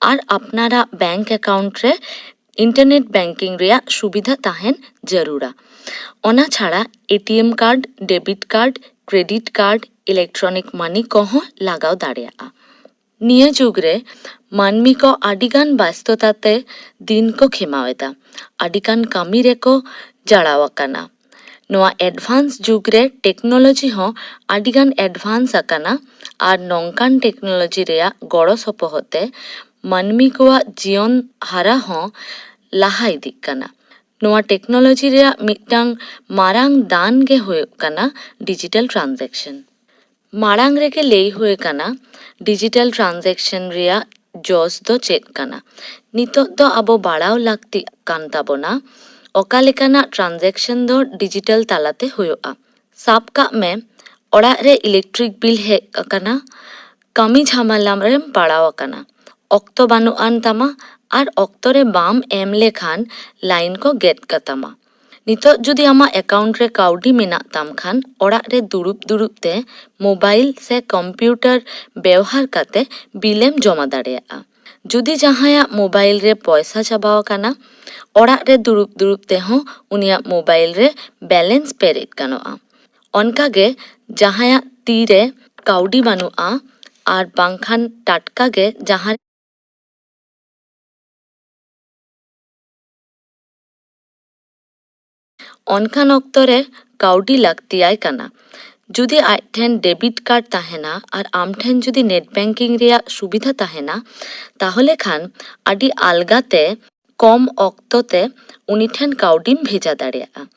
ᱟᱨ ᱟᱯᱱᱟᱨᱟᱜ ᱵᱮᱝᱠ ᱮᱠᱟᱣᱩᱱᱴ ᱨᱮ ᱤᱱᱴᱟᱨᱱᱮᱴ ᱵᱮᱝᱠᱤᱝ ᱨᱮᱭᱟᱜ ᱥᱩᱵᱤᱫᱷᱟ ᱛᱟᱦᱮᱱ ᱡᱟᱹᱨᱩᱲᱟ᱾ ᱚᱱᱟ ᱪᱷᱟᱲᱟ ATM card, debit card, credit card, electronic money ᱠᱚᱦᱚᱸ ᱞᱟᱜᱟᱣ ᱫᱟᱲᱮᱭᱟᱜᱼᱟ᱾ ᱱᱤᱭᱟᱹ ᱡᱩᱜᱽ ᱨᱮ ᱢᱟᱹᱱᱢᱤ ᱠᱚ ᱟᱹᱰᱤᱜᱟᱱ ᱵᱮᱥᱛᱚᱛᱟ ᱛᱮ ᱫᱤᱱ ᱠᱚ ᱠᱷᱮᱢᱟᱣ ᱮᱫᱟ᱾ ᱟᱹᱰᱤᱜᱟᱱ ᱠᱟᱹᱢᱤ ᱨᱮᱠᱚ ᱡᱟᱲᱟᱣ ᱟᱠᱟᱱᱟ᱾ ᱱᱚᱣᱟ ᱮᱰᱵᱷᱟᱱᱥ ᱡᱩᱜᱽ ᱨᱮ ᱴᱮᱠᱱᱳᱞᱚᱡᱤ ᱦᱚᱸ ᱟᱹᱰᱤᱜᱟᱱ ᱮᱰᱵᱷᱟᱱᱥ ᱟᱠᱟᱱᱟ ᱟᱨ ᱱᱚᱝᱠᱟᱱ ᱴᱮᱠᱱᱳᱞᱚᱡᱤ ᱨᱮᱭᱟᱜ ᱜᱚᱲᱚ ᱥᱚᱯᱚᱦᱚᱫ ᱛᱮ ᱢᱟᱹᱱᱢᱤ ᱠᱚᱣᱟᱜ ᱡᱤᱭᱚᱱ ᱦᱟᱨᱟ ᱦᱚᱸ ᱞᱟᱦᱟ ᱤᱫᱤᱜ ᱠᱟᱱᱟ᱾ ᱱᱚᱣᱟ ᱴᱮᱠᱱᱳᱞᱚᱡᱤ ᱨᱮᱭᱟᱜ ᱢᱤᱫᱴᱟᱝ ᱢᱟᱨᱟᱝ ᱫᱟᱱ ᱜᱮ ᱦᱩᱭᱩᱜ ᱠᱟᱱᱟ ᱰᱤᱡᱤᱴᱟᱞ ᱴᱨᱟᱱᱡᱟᱠᱥᱚᱱ᱾ ᱢᱟᱲᱟᱝ ᱨᱮᱜᱮ ᱞᱟᱹᱭ ᱦᱩᱭ ᱟᱠᱟᱱᱟ, ᱰᱤᱡᱤᱴᱟᱞ ᱴᱨᱟᱱᱡᱟᱠᱥᱚᱱ ᱨᱮᱭᱟᱜ ᱡᱚᱥ ᱫᱚ ᱪᱮᱫ ᱠᱟᱱᱟ᱾ ᱱᱤᱛᱚᱜ ᱫᱚ ᱟᱵᱚ ᱵᱟᱲᱟᱣ ᱞᱟᱹᱠᱛᱤᱜ ᱠᱟᱱ ᱛᱟᱵᱚᱱᱟ, ᱚᱠᱟ ᱞᱮᱠᱟᱱᱟᱜ ᱴᱨᱟᱱᱡᱟᱠᱥᱚᱱ ᱫᱚ ᱰᱤᱡᱤᱴᱟᱞ ᱛᱟᱞᱟᱛᱮ ᱦᱩᱭᱩᱜᱼᱟ᱾ ᱥᱟᱵ ᱠᱟᱜ ᱢᱮ, ᱚᱲᱟᱜ ᱨᱮ ᱤᱞᱮᱠᱴᱨᱤᱠ ᱵᱤᱞ ᱦᱮᱡ ᱟᱠᱟᱱᱟ, ᱠᱟᱹᱢᱤ ᱡᱷᱟᱢᱮᱞᱟ ᱨᱮᱢ ᱯᱟᱲᱟᱣ ᱟᱠᱟᱱᱟ, ᱚᱠᱛᱚ ᱵᱟᱹᱱᱩᱜ ᱟᱱ ᱛᱟᱢᱟ ᱟᱨ ᱚᱠᱛᱚ ᱨᱮ ᱵᱟᱢ ᱮᱢ ᱞᱮᱠᱷᱟᱱ ᱞᱟᱭᱤᱱ ᱠᱚ ᱜᱮᱫ ᱠᱟᱛᱟᱢᱟ᱾ ᱱᱤᱛᱚᱜ ᱡᱩᱫᱤ ᱟᱢᱟᱜ ᱮᱠᱟᱣᱩᱱᱴ ᱨᱮ ᱠᱟᱹᱣᱰᱤ ᱢᱮᱱᱟᱜ ᱛᱟᱢ ᱠᱷᱟᱱ, ᱚᱲᱟᱜ ᱨᱮ ᱫᱩᱲᱩᱵ ᱫᱩᱲᱩᱵ ᱛᱮ ᱢᱳᱵᱟᱭᱤᱞ ᱥᱮ ᱠᱚᱢᱯᱤᱭᱩᱴᱟᱨ ᱵᱮᱣᱦᱟᱨ ᱠᱟᱛᱮ ᱵᱤᱞ ᱮᱢ ᱡᱚᱢᱟ ᱫᱟᱲᱮᱭᱟᱜᱼᱟ᱾ ᱡᱩᱫᱤ ᱡᱟᱦᱟᱸᱭᱟᱜ ᱢᱳᱵᱟᱭᱤᱞ ᱨᱮ ᱯᱚᱭᱥᱟ ᱪᱟᱵᱟᱣ ᱟᱠᱟᱱᱟ, ᱚᱲᱟᱜ ᱨᱮ ᱫᱩᱲᱩᱵ ᱫᱩᱲᱩᱵ ᱛᱮᱦᱚᱸ ᱩᱱᱤᱭᱟᱜ ᱢᱳᱵᱟᱭᱤᱞ ᱨᱮ ᱵᱮᱞᱮᱱᱥ ᱯᱮᱨᱮᱡ ᱜᱟᱱᱚᱜᱼᱟ᱾ ᱚᱱᱠᱟᱜᱮ ᱡᱟᱦᱟᱸᱭᱟᱜ ᱛᱤ ᱨᱮ ᱠᱟᱹᱣᱰᱤ ᱵᱟᱹᱱᱩᱜᱼᱟ ᱟᱨ ᱵᱟᱝᱠᱷᱟᱱ ᱴᱟᱴᱠᱟ ᱜᱮ ᱡᱟᱦᱟᱸ ᱚᱱᱠᱟᱱ ᱚᱠᱛᱚ ᱨᱮ ᱠᱟᱹᱣᱰᱤ ᱞᱟᱹᱠᱛᱤᱭᱟᱭ ᱠᱟᱱᱟ᱾ ᱡᱩᱫᱤ ᱟᱡ ᱴᱷᱮᱱ ᱰᱮᱵᱤᱴ ᱠᱟᱨᱰ ᱛᱟᱦᱮᱱᱟ ᱟᱨ ᱟᱢ ᱴᱷᱮᱱ ᱡᱩᱫᱤ ᱱᱮᱴ ᱵᱮᱝᱠᱤᱝ ᱨᱮᱭᱟᱜ ᱥᱩᱵᱤᱫᱷᱟ ᱛᱟᱦᱮᱱᱟ, ᱛᱟᱦᱚᱞᱮ ᱠᱷᱟᱱ ᱟᱹᱰᱤ ᱟᱞᱜᱟ ᱛᱮ ᱠᱚᱢ ᱚᱠᱛᱚ ᱛᱮ ᱩᱱᱤ ᱴᱷᱮᱱ ᱠᱟᱹᱣᱰᱤᱢ ᱵᱷᱮᱡᱟ ᱫᱟᱲᱮᱭᱟᱜᱼᱟ᱾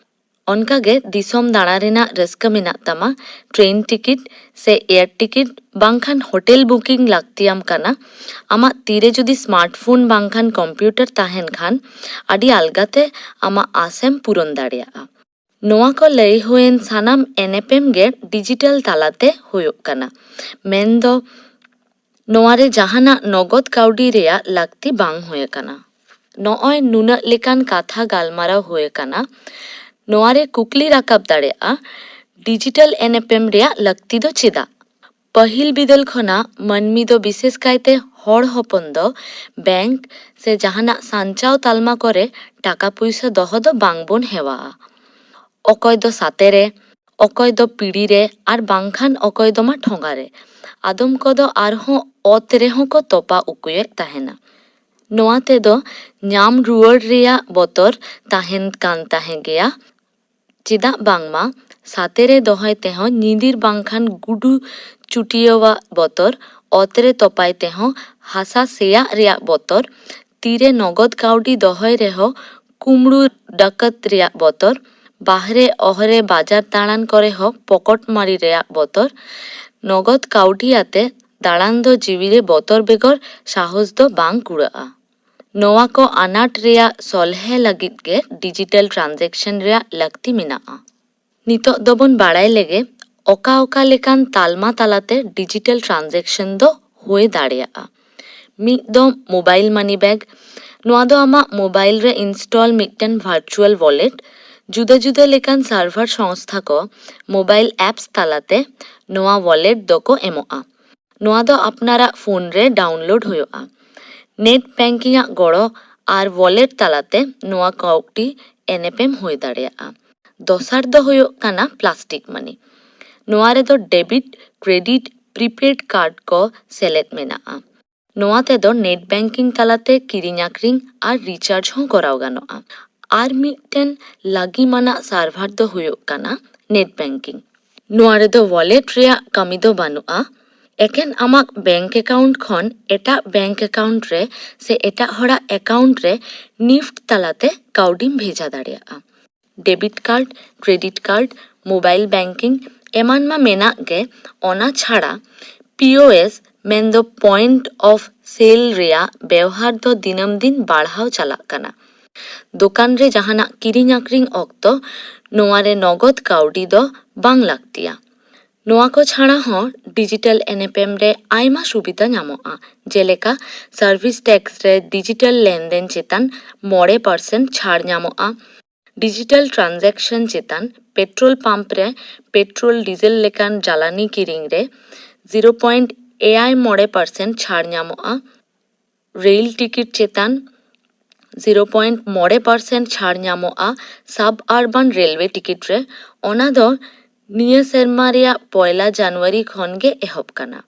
ᱚᱱᱠᱟᱜᱮ ᱫᱤᱥᱚᱢ ᱫᱟᱬᱟ ᱨᱮᱱᱟᱜ ᱨᱟᱹᱥᱠᱟᱹ ᱢᱮᱱᱟᱜ ᱛᱟᱢᱟ, ᱴᱨᱮᱱ ᱴᱤᱠᱤᱴ ᱥᱮ ᱮᱭᱟᱨ ᱴᱤᱠᱤᱴ ᱵᱟᱝᱠᱷᱟᱱ ᱦᱳᱴᱮᱞ ᱵᱩᱠᱤᱝ ᱞᱟᱹᱠᱛᱤᱭᱟᱢ ᱠᱟᱱᱟ, ᱟᱢᱟᱜ ᱛᱤᱨᱮ ᱡᱩᱫᱤ ᱥᱢᱟᱨᱴᱯᱷᱳᱱ ᱵᱟᱝᱠᱷᱟᱱ ᱠᱚᱢᱯᱤᱭᱩᱴᱟᱨ ᱛᱟᱦᱮᱱ ᱠᱷᱟᱱ, ᱟᱹᱰᱤ ᱟᱞᱜᱟᱛᱮ ᱟᱢᱟᱜ ᱟᱥᱮᱢ ᱯᱩᱨᱚᱱ ᱫᱟᱲᱮᱭᱟᱜᱼᱟ᱾ ᱱᱚᱣᱟ ᱠᱚ ᱞᱟᱹᱭ ᱦᱩᱭᱮᱱ ᱥᱟᱱᱟᱢ ᱮᱱᱮᱯᱮᱢ ᱜᱮ ᱰᱤᱡᱤᱴᱟᱞ ᱛᱟᱞᱟᱛᱮ ᱦᱩᱭᱩᱜ ᱠᱟᱱᱟ, ᱢᱮᱱᱫᱚ ᱱᱚᱣᱟ ᱨᱮ ᱡᱟᱦᱟᱱᱟᱜ ᱱᱚᱜᱚᱫ ᱠᱟᱹᱣᱰᱤ ᱨᱮᱭᱟᱜ ᱞᱟᱹᱠᱛᱤ ᱵᱟᱝ ᱦᱩᱭ ᱟᱠᱟᱱᱟ᱾ ᱱᱚᱜᱼᱚᱭ ᱱᱩᱱᱟᱹᱜ ᱞᱮᱠᱟᱱ ᱠᱟᱛᱷᱟ ᱜᱟᱞᱢᱟᱨᱟᱣ ᱦᱩᱭ ᱟᱠᱟᱱᱟ᱾ ᱱᱚᱣᱟ ᱨᱮ ᱠᱩᱠᱞᱤ ᱨᱟᱠᱟᱵ ᱫᱟᱲᱮᱭᱟᱜᱼᱟ, ᱰᱤᱡᱤᱴᱟᱞ ᱮᱱᱮᱯᱮᱢ ᱨᱮᱭᱟᱜ ᱞᱟᱹᱠᱛᱤ ᱫᱚ ᱪᱮᱫᱟᱜ? ᱯᱟᱹᱦᱤᱞ ᱵᱤᱫᱟᱹᱞ ᱠᱷᱚᱱᱟᱜ ᱢᱟᱹᱱᱢᱤ ᱫᱚ, ᱵᱤᱥᱮᱥ ᱠᱟᱭᱛᱮ ᱦᱚᱲ ᱦᱚᱯᱚᱱ ᱫᱚ, ᱵᱮᱝᱠ ᱥᱮ ᱡᱟᱦᱟᱱᱟᱜ ᱥᱟᱧᱪᱟᱣ ᱛᱟᱞᱢᱟ ᱠᱚᱨᱮ ᱴᱟᱠᱟ ᱯᱩᱭᱥᱟᱹ ᱫᱚᱦᱚ ᱫᱚ ᱵᱟᱝ ᱵᱚᱱ ᱦᱮᱣᱟᱜᱼᱟ᱾ ᱚᱠᱚᱭ ᱫᱚ ᱥᱟᱛᱮ ᱨᱮ, ᱚᱠᱚᱭ ᱫᱚ ᱯᱤᱲᱤ ᱨᱮ, ᱟᱨ ᱵᱟᱝᱠᱷᱟᱱ ᱚᱠᱚᱭ ᱫᱚ ᱢᱟ ᱴᱷᱚᱸᱜᱟ ᱨᱮ᱾ ᱟᱫᱚᱢ ᱠᱚᱫᱚ ᱟᱨᱦᱚᱸ ᱚᱛ ᱨᱮᱦᱚᱸ ᱠᱚ ᱛᱚᱯᱟ ᱩᱠᱩᱭᱮᱫ ᱛᱟᱦᱮᱱᱟ᱾ ᱱᱚᱣᱟ ᱛᱮᱫᱚ ᱧᱟᱢ ᱨᱩᱣᱟᱹᱲ ᱨᱮᱭᱟᱜ ᱵᱚᱛᱚᱨ ᱛᱟᱦᱮᱱ ᱠᱟᱱ ᱛᱟᱦᱮᱸ ᱜᱮᱭᱟ᱾ ᱪᱮᱫᱟᱜ ᱵᱟᱝᱢᱟ ᱥᱟᱛᱮ ᱨᱮ ᱫᱚᱦᱚᱭ ᱛᱮᱦᱚᱸ ᱧᱤᱫᱤᱨ ᱵᱟᱝᱠᱷᱟᱱ ᱜᱩᱰᱩ ᱪᱩᱴᱤᱭᱟᱹᱣᱟᱜ ᱵᱚᱛᱚᱨ, ᱚᱛ ᱨᱮ ᱛᱚᱯᱟᱭ ᱛᱮᱦᱚᱸ ᱦᱟᱥᱟ ᱥᱮᱭᱟᱜ ᱨᱮᱭᱟᱜ ᱵᱚᱛᱚᱨ, ᱛᱤᱨᱮ ᱱᱚᱜᱚᱫ ᱠᱟᱹᱣᱰᱤ ᱫᱚᱦᱚᱭ ᱨᱮᱦᱚᱸ ᱠᱩᱢᱲᱩ ᱰᱟᱠᱟᱛ ᱨᱮᱭᱟᱜ ᱵᱚᱛᱚᱨ, ᱵᱟᱦᱨᱮ ᱚᱦᱨᱮ ᱵᱟᱡᱟᱨ ᱫᱟᱬᱟᱱ ᱠᱚᱨᱮ ᱦᱚᱸ ᱯᱚᱠᱚᱴ ᱢᱟᱨᱤ ᱨᱮᱭᱟᱜ ᱵᱚᱛᱚᱨ, ᱱᱚᱜᱚᱫ ᱠᱟᱹᱣᱰᱤ ᱟᱛᱮ ᱫᱟᱬᱟᱱ ᱫᱚ ᱡᱤᱣᱤ ᱨᱮ ᱵᱚᱛᱚᱨ ᱵᱮᱜᱚᱨ ᱥᱟᱦᱚᱥ ᱫᱚ ᱵᱟᱝ ᱠᱩᱲᱟᱹᱜᱼᱟ᱾ ᱱᱚᱣᱟ ᱠᱚ ᱟᱱᱟᱴ ᱨᱮᱭᱟᱜ ᱥᱚᱞᱦᱮ ᱞᱟᱹᱜᱤᱫ ᱜᱮ ᱰᱤᱡᱤᱴᱟᱞ ᱴᱨᱟᱱᱡᱮᱠᱥᱚᱱ ᱨᱮᱭᱟᱜ ᱞᱟᱹᱠᱛᱤ ᱢᱮᱱᱟᱜᱼᱟ᱾ ᱱᱤᱛᱚᱜ ᱫᱚᱵᱚᱱ ᱵᱟᱲᱟᱭ ᱞᱮᱜᱮ ᱚᱠᱟ ᱚᱠᱟ ᱞᱮᱠᱟᱱ ᱛᱟᱞᱢᱟ ᱛᱟᱞᱟᱛᱮ ᱰᱤᱡᱤᱴᱟᱞ ᱴᱨᱟᱱᱡᱮᱠᱥᱚᱱ ᱫᱚ ᱦᱩᱭ ᱫᱟᱲᱮᱭᱟᱜᱼᱟ᱾ ᱢᱤᱫ ᱫᱚ ᱢᱳᱵᱟᱭᱤᱞ ᱢᱟᱱᱤ ᱵᱮᱜᱽ᱾ ᱱᱚᱣᱟ ᱫᱚ ᱟᱢᱟᱜ ᱢᱳᱵᱟᱭᱤᱞ ᱨᱮ ᱤᱱᱥᱴᱚᱞ ᱢᱤᱫᱴᱮᱱ ᱵᱷᱟᱨᱪᱩᱣᱟᱞ ᱣᱟᱞᱮᱴ᱾ ᱡᱩᱫᱟᱹ ᱡᱩᱫᱟᱹ ᱞᱮᱠᱟᱱ ᱥᱟᱨᱵᱷᱟᱨ ᱥᱚᱝᱥᱛᱷᱟ ᱠᱚ ᱢᱳᱵᱟᱭᱤᱞ ᱮᱯᱥ ᱛᱟᱞᱟᱛᱮ ᱱᱚᱣᱟ ᱣᱟᱞᱮᱴ ᱫᱚᱠᱚ ᱮᱢᱚᱜᱼᱟ᱾ ᱱᱚᱣᱟ ᱫᱚ ᱟᱯᱱᱟᱨᱟᱜ ᱯᱷᱳᱱ ᱨᱮ ᱰᱟᱣᱩᱱᱞᱳᱰ ᱦᱩᱭᱩᱜᱼᱟ᱾ ᱱᱮᱴ ᱵᱮᱝᱠᱤᱝ ᱟᱜ ᱜᱚᱲᱚ ᱟᱨ ᱣᱟᱞᱮᱴ ᱛᱟᱞᱟᱛᱮ ᱱᱚᱣᱟ ᱠᱟᱹᱣᱰᱤ ᱮᱱᱮᱯᱮᱢ ᱦᱩᱭ ᱫᱟᱲᱮᱭᱟᱜᱼᱟ᱾ ᱫᱚᱥᱟᱨ ᱫᱚ ᱦᱩᱭᱩᱜ ᱠᱟᱱᱟ ᱯᱞᱟᱥᱴᱤᱠ ᱢᱟᱱᱤ᱾ ᱱᱚᱣᱟ ᱨᱮᱫᱚ ᱰᱮᱵᱤᱴ, ᱠᱨᱮᱰᱤᱴ, ᱯᱨᱤᱯᱮᱰ ᱠᱟᱨᱰ ᱠᱚ ᱥᱮᱞᱮᱫ ᱢᱮᱱᱟᱜᱼᱟ᱾ ᱱᱚᱣᱟ ᱛᱮᱫᱚ ᱱᱮᱴ ᱵᱮᱝᱠᱤᱝ ᱛᱟᱞᱟᱛᱮ ᱠᱤᱨᱤᱧ ᱟᱠᱷᱨᱤᱧ ᱟᱨ ᱨᱤᱪᱟᱨᱡᱽ ᱦᱚᱸ ᱠᱚᱨᱟᱣ ᱜᱟᱱᱚᱜᱼᱟ᱾ ᱟᱨ ᱢᱤᱫᱴᱮᱱ ᱞᱟᱹᱜᱤᱢᱟᱱᱟᱜ ᱥᱟᱨᱵᱷᱟᱨ ᱫᱚ ᱦᱩᱭᱩᱜ ᱠᱟᱱᱟ ᱱᱮᱴ ᱵᱮᱝᱠᱤᱝ᱾ ᱱᱚᱣᱟ ᱨᱮᱫᱚ ᱣᱟᱞᱮᱴ ᱨᱮᱭᱟᱜ ᱠᱟᱹᱢᱤ ᱫᱚ ᱵᱟᱹᱱᱩᱜᱼᱟ᱾ ᱮᱠᱮᱱ ᱟᱢᱟᱜ ᱵᱮᱝᱠ ᱮᱠᱟᱣᱩᱱᱴ ᱠᱷᱚᱱ ᱮᱴᱟᱜ ᱵᱮᱝᱠ ᱮᱠᱟᱣᱩᱱᱴ ᱨᱮ ᱥᱮ ᱮᱴᱟᱜ ᱦᱚᱲᱟᱜ ᱮᱠᱟᱣᱩᱱᱴ ᱨᱮ ᱱᱤᱯᱷᱴ ᱛᱟᱞᱟᱛᱮ ᱠᱟᱹᱣᱰᱤᱢ ᱵᱷᱮᱡᱟ ᱫᱟᱲᱮᱭᱟᱜᱼᱟ᱾ Debit card, credit card, mobile banking ᱮᱢᱟᱱ ᱢᱟ ᱢᱮᱱᱟᱜ ᱜᱮ, ᱚᱱᱟ ᱪᱷᱟᱲᱟ ᱯᱤ ᱳ ᱮᱥ ᱢᱮᱱᱫᱚ ᱯᱚᱭᱮᱱᱴ ᱚᱯᱷ ᱥᱮᱞ ᱨᱮᱭᱟᱜ ᱵᱮᱣᱦᱟᱨ ᱫᱚ ᱫᱤᱱᱟᱹᱢ ᱫᱤᱱ ᱵᱟᱲᱦᱟᱣ ᱪᱟᱞᱟᱜ ᱠᱟᱱᱟ᱾ ᱫᱚᱠᱟᱱ ᱨᱮ ᱡᱟᱦᱟᱱᱟᱜ ᱠᱤᱨᱤᱧ ᱟᱠᱷᱨᱤᱧ ᱚᱠᱛᱚ ᱱᱚᱣᱟ ᱨᱮ ᱱᱚᱜᱚᱫ ᱠᱟᱹᱣᱰᱤ ᱫᱚ ᱵᱟᱝ ᱞᱟᱹᱠᱛᱤᱭᱟ᱾ ᱱᱚᱣᱟ ᱠᱚ ᱪᱷᱟᱲᱟ ᱦᱚᱸ ᱰᱤᱡᱤᱴᱟᱞ ᱮᱱᱮᱯᱮᱢ ᱨᱮ ᱟᱭᱢᱟ ᱥᱩᱵᱤᱫᱷᱟ ᱧᱟᱢᱚᱜᱼᱟ, ᱡᱮᱞᱮᱠᱟ ᱥᱟᱨᱵᱷᱤᱥ ᱴᱮᱠᱥ ᱨᱮ ᱰᱤᱡᱤᱴᱟᱞ ᱞᱮᱱᱫᱮᱱ ᱪᱮᱛᱟᱱ ᱢᱚᱬᱮ ᱯᱟᱨᱥᱮᱱᱴ ᱪᱷᱟᱲ ᱧᱟᱢᱚᱜᱼᱟ, ᱰᱤᱡᱤᱴᱟᱞ ᱴᱨᱟᱱᱡᱟᱠᱥᱚᱱ ᱪᱮᱛᱟᱱ ᱯᱮᱴᱨᱳᱞ ᱯᱟᱢᱯ ᱨᱮ ᱯᱮᱴᱨᱳᱞ ᱰᱤᱡᱮᱞ ᱞᱮᱠᱟᱱ ᱡᱟᱞᱟᱱᱤ ᱠᱤᱨᱤᱧ ᱨᱮ ᱡᱤᱨᱳ ᱯᱚᱭᱮᱱᱴ ᱮᱭᱟᱭ ᱢᱚᱬᱮ ᱯᱟᱨᱥᱮᱱᱴ ᱪᱷᱟᱲ ᱧᱟᱢᱚᱜᱼᱟ, ᱨᱮᱞ ᱴᱤᱠᱤᱴ ᱪᱮᱛᱟᱱ ᱡᱤᱨᱳ ᱯᱚᱭᱮᱱᱴ ᱢᱚᱬᱮ ᱯᱟᱨᱥᱮᱱᱴ ᱪᱷᱟᱲ ᱧᱟᱢᱚᱜᱼᱟ ᱥᱟᱵ ᱟᱨᱵᱟᱱ ᱨᱮᱞᱣᱮ ᱴᱤᱠᱤᱴ ᱨᱮ᱾ ᱚᱱᱟ ᱫᱚ ᱱᱤᱭᱟᱹ ᱥᱮᱨᱢᱟ ᱨᱮᱭᱟᱜ ᱯᱚᱭᱞᱟ ᱡᱟᱱᱩᱣᱟᱨᱤ ᱠᱷᱚᱱ ᱜᱮ ᱮᱦᱚᱵ ᱠᱟᱱᱟ᱾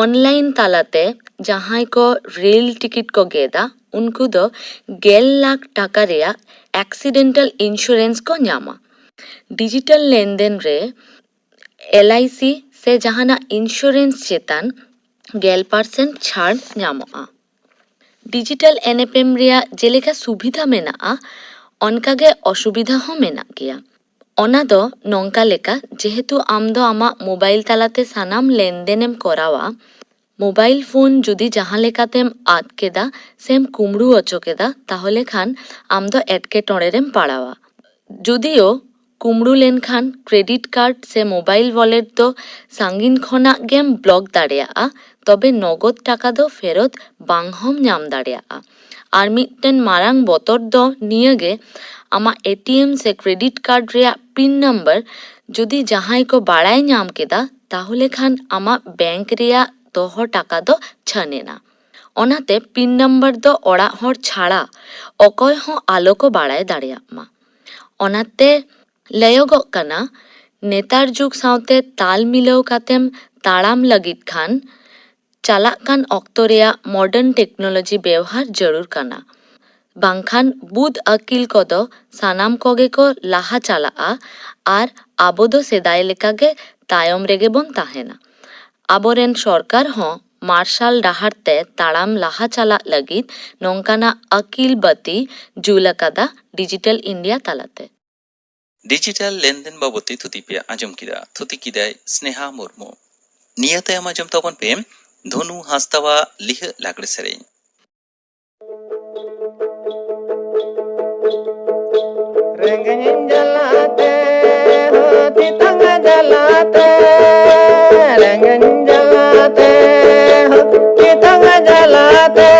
ᱚᱱᱞᱟᱭᱤᱱ ᱛᱟᱞᱟᱛᱮ ᱡᱟᱦᱟᱸᱭ ᱠᱚ ᱨᱮᱞ ᱴᱤᱠᱤᱴ ᱠᱚ ᱜᱮᱫᱟ, ᱩᱱᱠᱩ ᱫᱚ ᱜᱮᱞ ᱞᱟᱠᱷ ᱴᱟᱠᱟ ᱨᱮᱭᱟᱜ ᱮᱠᱥᱤᱰᱮᱱᱴᱟᱞ ᱤᱱᱥᱩᱨᱮᱱᱥ ᱠᱚ ᱧᱟᱢᱟ᱾ ᱰᱤᱡᱤᱴᱟᱞ ᱞᱮᱱᱫᱮᱱ ᱨᱮ ᱮᱞ ᱟᱭ ᱥᱤ ᱥᱮ ᱡᱟᱦᱟᱱᱟᱜ ᱤᱱᱥᱩᱨᱮᱱᱥ ᱪᱮᱛᱟᱱ ᱜᱮᱞ ᱯᱟᱨᱥᱮᱱᱴ ᱪᱷᱟᱲ ᱧᱟᱢᱚᱜᱼᱟ᱾ ᱰᱤᱡᱤᱴᱟᱞ ᱮᱱᱮᱯᱮᱢ ᱨᱮᱭᱟᱜ ᱡᱮᱞᱮᱠᱟ ᱥᱩᱵᱤᱫᱷᱟ ᱢᱮᱱᱟᱜᱼᱟ, ᱚᱱᱠᱟᱜᱮ ᱚᱥᱩᱵᱤᱫᱷᱟ ᱦᱚᱸ ᱢᱮᱱᱟᱜ ᱜᱮᱭᱟ᱾ ᱚᱱᱟ ᱫᱚ ᱱᱚᱝᱠᱟ ᱞᱮᱠᱟ, ᱡᱮᱦᱮᱛᱩ ᱟᱢ ᱫᱚ ᱟᱢᱟᱜ ᱢᱳᱵᱟᱭᱤᱞ ᱛᱟᱞᱟᱛᱮ ᱥᱟᱱᱟᱢ ᱞᱮᱱᱫᱮᱱᱮᱢ ᱠᱚᱨᱟᱣᱟ, ᱢᱳᱵᱟᱭᱤᱞ ᱯᱷᱳᱱ ᱡᱩᱫᱤ ᱡᱟᱦᱟᱸ ᱞᱮᱠᱟᱛᱮᱢ ᱟᱫ ᱠᱮᱫᱟ ᱥᱮᱢ ᱠᱩᱢᱲᱩ ᱚᱪᱚ ᱠᱮᱫᱟ, ᱛᱟᱦᱚᱞᱮ ᱠᱷᱟᱱ ᱟᱢ ᱫᱚ ᱮᱴᱠᱮᱴᱚᱬᱮ ᱨᱮᱢ ᱯᱟᱲᱟᱣᱟ᱾ ᱡᱩᱫᱤᱭᱳ ᱠᱩᱢᱲᱩ ᱞᱮᱱᱠᱷᱟᱱ ᱠᱨᱮᱰᱤᱴ ᱠᱟᱨᱰ ᱥᱮ ᱢᱳᱵᱟᱭᱤᱞ ᱣᱟᱞᱮᱴ ᱫᱚ ᱥᱟᱺᱜᱤᱧ ᱠᱷᱚᱱᱟᱜ ᱜᱮᱢ ᱵᱞᱚᱠ ᱫᱟᱲᱮᱭᱟᱜᱼᱟ, ᱛᱚᱵᱮ ᱱᱚᱜᱚᱫ ᱴᱟᱠᱟ ᱫᱚ ᱯᱷᱮᱨᱚᱛ ᱵᱟᱝ ᱦᱚᱸᱢ ᱧᱟᱢ ᱫᱟᱲᱮᱭᱟᱜᱼᱟ᱾ ᱟᱨ ᱢᱤᱫᱴᱮᱱ ᱢᱟᱨᱟᱝ ᱵᱚᱛᱚᱨ ᱫᱚ ᱱᱤᱭᱟᱹ ᱜᱮ, ᱟᱢᱟᱜ ᱮ ᱴᱤ ᱮᱢ ᱥᱮ ᱠᱨᱮᱰᱤᱴ ᱠᱟᱨᱰ ᱨᱮᱭᱟᱜ ᱯᱤᱱ ᱱᱟᱢᱵᱟᱨ ᱡᱩᱫᱤ ᱡᱟᱦᱟᱸᱭ ᱠᱚ ᱵᱟᱲᱟᱭ ᱧᱟᱢ ᱠᱮᱫᱟ, ᱛᱟᱦᱚᱞᱮ ᱠᱷᱟᱱ ᱟᱢᱟᱜ ᱵᱮᱝᱠ ᱨᱮᱭᱟᱜ ᱫᱚᱦᱚ ᱴᱟᱠᱟ ᱫᱚ ᱪᱷᱟᱹᱱ ᱮᱱᱟ᱾ ᱚᱱᱟᱛᱮ ᱯᱤᱱ ᱱᱟᱢᱵᱟᱨ ᱫᱚ ᱚᱲᱟᱜ ᱦᱚᱲ ᱪᱷᱟᱲᱟ ᱚᱠᱚᱭ ᱦᱚᱸ ᱟᱞᱚ ᱠᱚ ᱵᱟᱲᱟᱭ ᱫᱟᱲᱮᱭᱟᱜ ᱢᱟ᱾ ᱚᱱᱟᱛᱮ ᱞᱟᱹᱭᱚᱜᱚᱜ ᱠᱟᱱᱟ, ᱱᱮᱛᱟᱨ ᱡᱩᱜᱽ ᱥᱟᱶᱛᱮ ᱛᱟᱞ ᱢᱤᱞᱟᱹᱣ ᱠᱟᱛᱮᱢ ᱛᱟᱲᱟᱢ ᱞᱟᱹᱜᱤᱫ ᱠᱷᱟᱱ, ᱪᱟᱞᱟᱜ ᱠᱟᱱ ᱚᱠᱛᱚ ᱨᱮᱭᱟᱜ ᱢᱚᱰᱟᱨᱱ ᱴᱮᱠᱱᱳᱞᱚᱡᱤ ᱵᱮᱣᱦᱟᱨ ᱡᱟᱹᱨᱩᱲ ᱠᱟᱱᱟ, ᱵᱟᱝᱠᱷᱟᱱ ᱵᱩᱫ ᱟᱹᱠᱤᱞ ᱠᱚᱫᱚ ᱥᱟᱱᱟᱢ ᱠᱚᱜᱮ ᱠᱚ ᱞᱟᱦᱟ ᱪᱟᱞᱟᱜᱼᱟ ᱟᱨ ᱟᱵᱚ ᱫᱚ ᱥᱮᱫᱟᱭ ᱞᱮᱠᱟᱜᱮ ᱛᱟᱭᱚᱢ ᱨᱮᱜᱮ ᱵᱚᱱ ᱛᱟᱦᱮᱱᱟ᱾ ᱟᱵᱚᱨᱮᱱ ᱥᱚᱨᱠᱟᱨ ᱦᱚᱸ ᱢᱟᱨᱥᱟᱞ ᱰᱟᱦᱟᱨ ᱛᱮ ᱛᱟᱲᱟᱢ ᱞᱟᱦᱟ ᱪᱟᱞᱟᱜ ᱞᱟᱹᱜᱤᱫ ᱱᱚᱝᱠᱟᱱᱟᱜ ᱟᱹᱠᱤᱞ ᱵᱟᱹᱛᱤ ᱡᱩᱞ ᱟᱠᱟᱫᱟ ᱰᱤᱡᱤᱴᱟᱞ ᱤᱱᱰᱤᱭᱟ ᱛᱟᱞᱟᱛᱮ᱾ ᱰᱤᱡᱤᱴᱟᱞ ᱞᱮᱱᱫᱮᱱ ᱵᱟᱵᱚᱛ ᱛᱮ ᱛᱷᱩᱛᱤ ᱯᱮ ᱟᱸᱡᱚᱢ ᱠᱮᱫᱟ᱾ ᱛᱷᱩᱛᱤ ᱠᱮᱫᱟᱭ ᱥᱱᱮᱦᱟ ᱢᱩᱨᱢᱩ᱾ ᱱᱤᱭᱟᱹ ᱛᱟᱭᱚᱢ ᱟᱸᱡᱚᱢ ᱛᱟᱵᱚᱱ ᱯᱮ ᱫᱷᱚᱱᱩ ᱦᱟᱸᱥᱫᱟᱣᱟᱜ ᱞᱤᱦᱟᱹᱜ ᱞᱟᱜᱽᱲᱮ ᱥᱮᱨᱮᱧ᱾ ᱨᱮᱸᱜᱮᱡ ᱡᱟᱞᱟᱛᱮ, ᱦᱚ ᱛᱮᱛᱟᱝ ᱡᱟᱞᱟᱛᱮ, ᱨᱮᱸᱜᱮᱡ ᱡᱟᱞᱟᱛᱮ, ᱦᱚ ᱛᱮᱛᱟᱝ ᱡᱟᱞᱟᱛᱮ,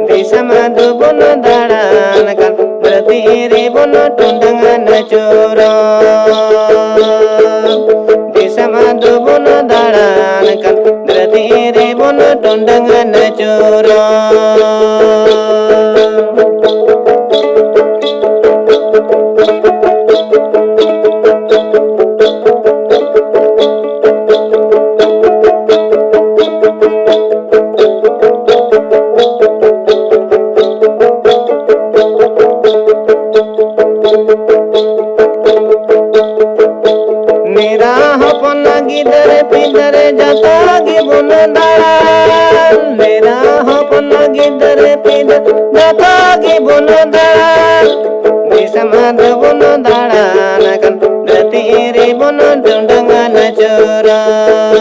ᱫᱤᱥᱚᱢ ᱫᱚᱵᱚᱱ ᱫᱟᱬᱟᱱ ᱠᱟᱱ, ᱫᱷᱟᱹᱨᱛᱤ ᱨᱮᱵᱚᱱ ᱴᱚᱸᱰᱟᱝ ᱟᱹᱪᱩᱨᱚᱜ᱾ ᱫᱤᱥᱚᱢ ᱫᱚᱵᱚᱱ ᱫᱟᱬᱟᱱ ᱠᱟᱱ, ᱫᱷᱟᱹᱨᱛᱤ ᱨᱮᱵᱚᱱ ᱴᱚᱸᱰᱟᱝ ᱟᱹᱪᱩᱨᱚᱜ᱾ ᱢᱮᱨᱟ ᱦᱚᱯᱚᱱ ᱜᱤᱫᱟᱹᱨ ᱯᱤᱫᱟᱹᱨ ᱡᱚᱛᱚ ᱜᱮᱵᱚᱱ ᱫᱟᱬᱟᱱ᱾ ᱢᱮᱨᱟ ᱦᱚᱯᱚᱱ ᱜᱤᱫᱟᱹᱨ ᱯᱤᱫᱟᱹᱨ ᱡᱚᱛᱚ ᱜᱮᱵᱚᱱ ᱫᱟᱬᱟᱱ᱾ ᱫᱤᱥᱚᱢ ᱫᱚᱵᱚᱱ ᱫᱟᱬᱟᱱ ᱠᱟᱱ, ᱫᱷᱟᱹᱨᱛᱤ ᱨᱮᱵᱚᱱ ᱴᱚᱸᱰᱟᱝ ᱟᱹᱪᱩᱨᱚᱜ᱾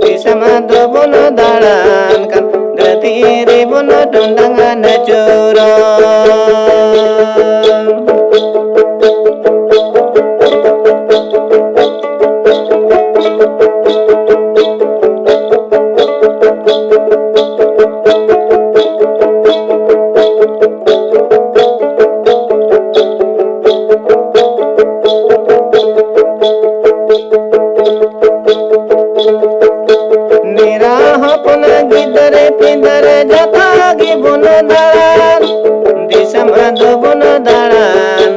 ᱫᱤᱥᱚᱢ ᱫᱚᱵᱚᱱ ᱫᱟᱬᱟᱱ ᱠᱟᱱ, ᱫᱷᱟᱹᱨᱛᱤ ᱨᱮᱵᱚᱱ ᱴᱚᱸᱰᱟᱝ ᱟᱹᱪᱩᱨᱚᱜ᱾ ᱢᱮᱨᱟ ᱦᱚᱯᱚᱱ ᱜᱤᱫᱟᱹᱨ ᱯᱤᱫᱟᱹᱨ ᱡᱚᱛᱚ ᱜᱮᱵᱚᱱ ᱫᱟᱬᱟᱱ, ᱫᱤᱥᱚᱢ ᱫᱚᱵᱚᱱ ᱫᱟᱬᱟᱱ,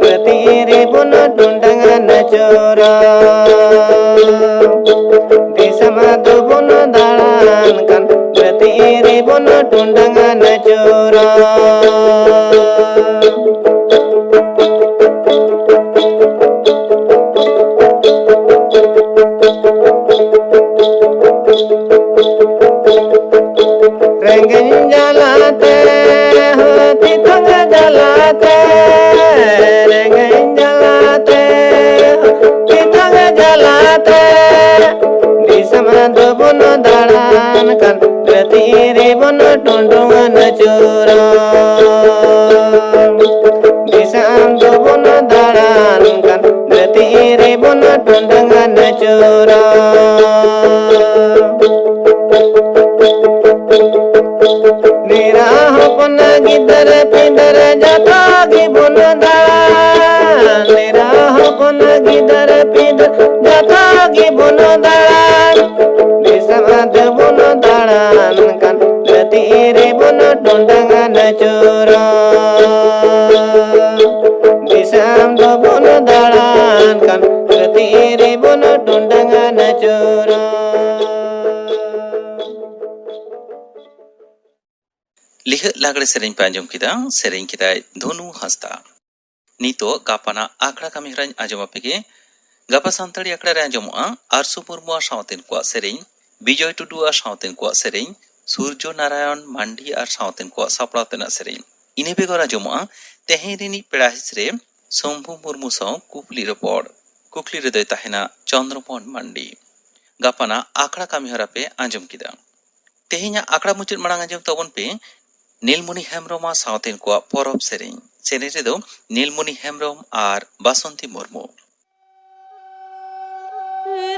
ᱫᱷᱟᱹᱨᱛᱤ ᱨᱮᱵᱚᱱ ᱴᱚᱸᱰᱟᱝ ᱟᱹᱪᱩᱨᱚᱜ᱾ ᱫᱤᱥᱚᱢ ᱫᱚᱵᱚᱱ ᱫᱟᱬᱟᱱ ᱠᱟᱱ, ᱫᱷᱟᱹᱨᱛᱤ ᱨᱮᱵᱚᱱ ᱴᱚᱸᱰᱟᱝ ᱟᱹᱪᱩᱨᱚᱜ᱾ ᱨᱮᱸᱜᱮᱡ ᱡᱟᱞᱟᱛᱮ, ᱦᱚ ᱛᱮᱛᱟᱝ ᱡᱟᱞᱟᱛᱮ, ᱛᱟᱞᱟᱛᱮ ᱫᱤᱥᱚᱢ ᱫᱚᱵᱚᱱ ᱫᱟᱬᱟᱱ ᱠᱟᱱ, ᱫᱷᱟᱹᱨᱛᱤ ᱨᱮᱵᱚᱱ ᱴᱩᱰᱩᱝ ᱟᱹᱪᱩᱨᱚᱜ᱾ ᱫᱤᱥᱚᱢ ᱫᱚᱵᱚᱱ ᱫᱟᱬᱟᱱ ᱠᱟᱱ, ᱫᱷᱟᱹᱨᱛᱤ ᱨᱮᱵᱚᱱ ᱴᱩᱰᱩᱝ ᱟᱹᱪᱩᱨᱚᱜ᱾ ᱱᱮᱨᱟ ᱦᱚᱯᱚᱱ ᱜᱤᱫᱟᱹᱨ ᱯᱤᱫᱟᱹᱨ ᱡᱚᱛᱚ ᱜᱮᱵᱚᱱ ᱫᱟᱬᱟᱱ᱾ ᱱᱮᱨᱟ ᱦᱚᱯᱚᱱ ᱜᱤᱫᱟᱹᱨ ᱯᱤᱫᱟᱹᱨ ᱡᱚᱛᱚ ᱜᱮᱵᱚᱱ ᱫᱟᱬᱟᱱ᱾ ᱫᱤᱥᱚᱢ ᱫᱚᱵᱚᱱ ᱫᱟᱬᱟᱱ ᱠᱟᱱ, ᱫᱷᱟᱹᱨᱛᱤ ᱨᱮᱵᱚᱱ ᱴᱩᱰᱟᱹᱝ ᱟᱹᱪᱩᱨᱚᱜ᱾ ᱫᱤᱥᱚᱢ ᱫᱚᱵᱚᱱ ᱫᱟᱬᱟᱱ ᱠᱟᱱ, ᱫᱷᱟᱹᱨᱛᱤ ᱨᱮᱵᱚᱱ ᱴᱩᱰᱟᱹᱝ ᱟᱹᱪᱩᱨᱚᱜ᱾ ᱞᱤᱦᱟᱹᱜ ᱞᱟᱜᱽᱲᱮ ᱥᱮᱨᱮᱧ ᱯᱮ ᱟᱸᱡᱚᱢ ᱠᱮᱫᱟ, ᱥᱮᱨᱮᱧ ᱠᱮᱫᱟᱭ ᱫᱷᱚᱱᱩ ᱦᱟᱸᱥᱫᱟ᱾ ᱱᱤᱛᱚᱜ ᱜᱟᱯᱟᱱᱟᱜ ᱟᱠᱷᱲᱟ ᱠᱟᱹᱢᱤ ᱦᱚᱨᱟᱧ ᱟᱸᱡᱚᱢ ᱟᱯᱮ ᱜᱮ᱾ ᱜᱟᱯᱟ ᱥᱟᱱᱛᱟᱲᱤ ᱟᱠᱷᱲᱟ ᱨᱮ ᱟᱸᱡᱚᱢᱚᱜᱼᱟ ᱟᱨᱥᱩ ᱢᱩᱨᱢᱩ ᱟᱨ ᱥᱟᱶᱛᱮᱱ ᱠᱚᱣᱟᱜ ᱥᱮᱨᱮᱧ, ᱵᱤᱡᱚᱭ ᱴᱩᱰᱩ ᱟᱨ ᱥᱟᱶᱛᱮᱱ ᱠᱚᱣᱟᱜ ᱥᱮᱨᱮᱧ, ᱥᱩᱨᱡᱚ ᱱᱟᱨᱟᱭᱚᱱ ᱢᱟᱱᱰᱤ ᱟᱨ ᱥᱟᱶᱛᱮᱱ ᱠᱚᱣᱟᱜ ᱥᱟᱯᱲᱟᱣ ᱛᱮᱱᱟᱜ ᱥᱮᱨᱮᱧ᱾ ᱤᱱᱟᱹ ᱵᱮᱜᱚᱨ ᱟᱸᱡᱚᱢᱚᱜᱼᱟ ᱛᱮᱦᱮᱧ ᱨᱤᱱᱤᱡ ᱯᱮᱲᱟ ᱦᱤᱸᱥ ᱨᱮ ᱥᱚᱢᱵᱷᱩ ᱢᱩᱨᱢᱩ ᱥᱟᱶ ᱠᱩᱠᱞᱤ ᱨᱚᱯᱚᱲ᱾ ᱠᱩᱠᱞᱤ ᱨᱮᱫᱚᱭ ᱛᱟᱦᱮᱱᱟ ᱪᱚᱱᱫᱨᱚᱢᱳᱦᱚᱱ ᱢᱟᱱᱰᱤ᱾ ᱜᱟᱯᱟᱱᱟᱜ ᱟᱠᱷᱲᱟ ᱠᱟᱹᱢᱤ ᱦᱚᱨᱟ ᱯᱮ ᱟᱸᱡᱚᱢ ᱠᱮᱫᱟ᱾ ᱛᱮᱦᱮᱧᱟᱜ ᱟᱠᱷᱲᱟ ᱢᱩᱪᱟᱹᱫ ᱢᱟᱲᱟᱝ ᱟᱸᱡᱚᱢ ᱛᱟᱵᱚᱱ ᱯᱮ ᱱᱤᱞᱢᱚᱱᱤ ᱦᱮᱢᱵᱨᱚᱢ ᱟᱨ ᱥᱟᱶᱛᱮᱱ ᱠᱚᱣᱟᱜ ᱯᱚᱨᱚᱵᱽ ᱥᱮᱨᱮᱧ᱾ ᱥᱮᱨᱮᱧ ᱨᱮᱫᱚ ᱱᱤᱞᱢᱚᱱᱤ ᱦᱮᱢᱵᱨᱚᱢ ᱟᱨ ᱵᱟᱥᱚᱱᱛᱤ ᱢᱩᱨᱢᱩ᱾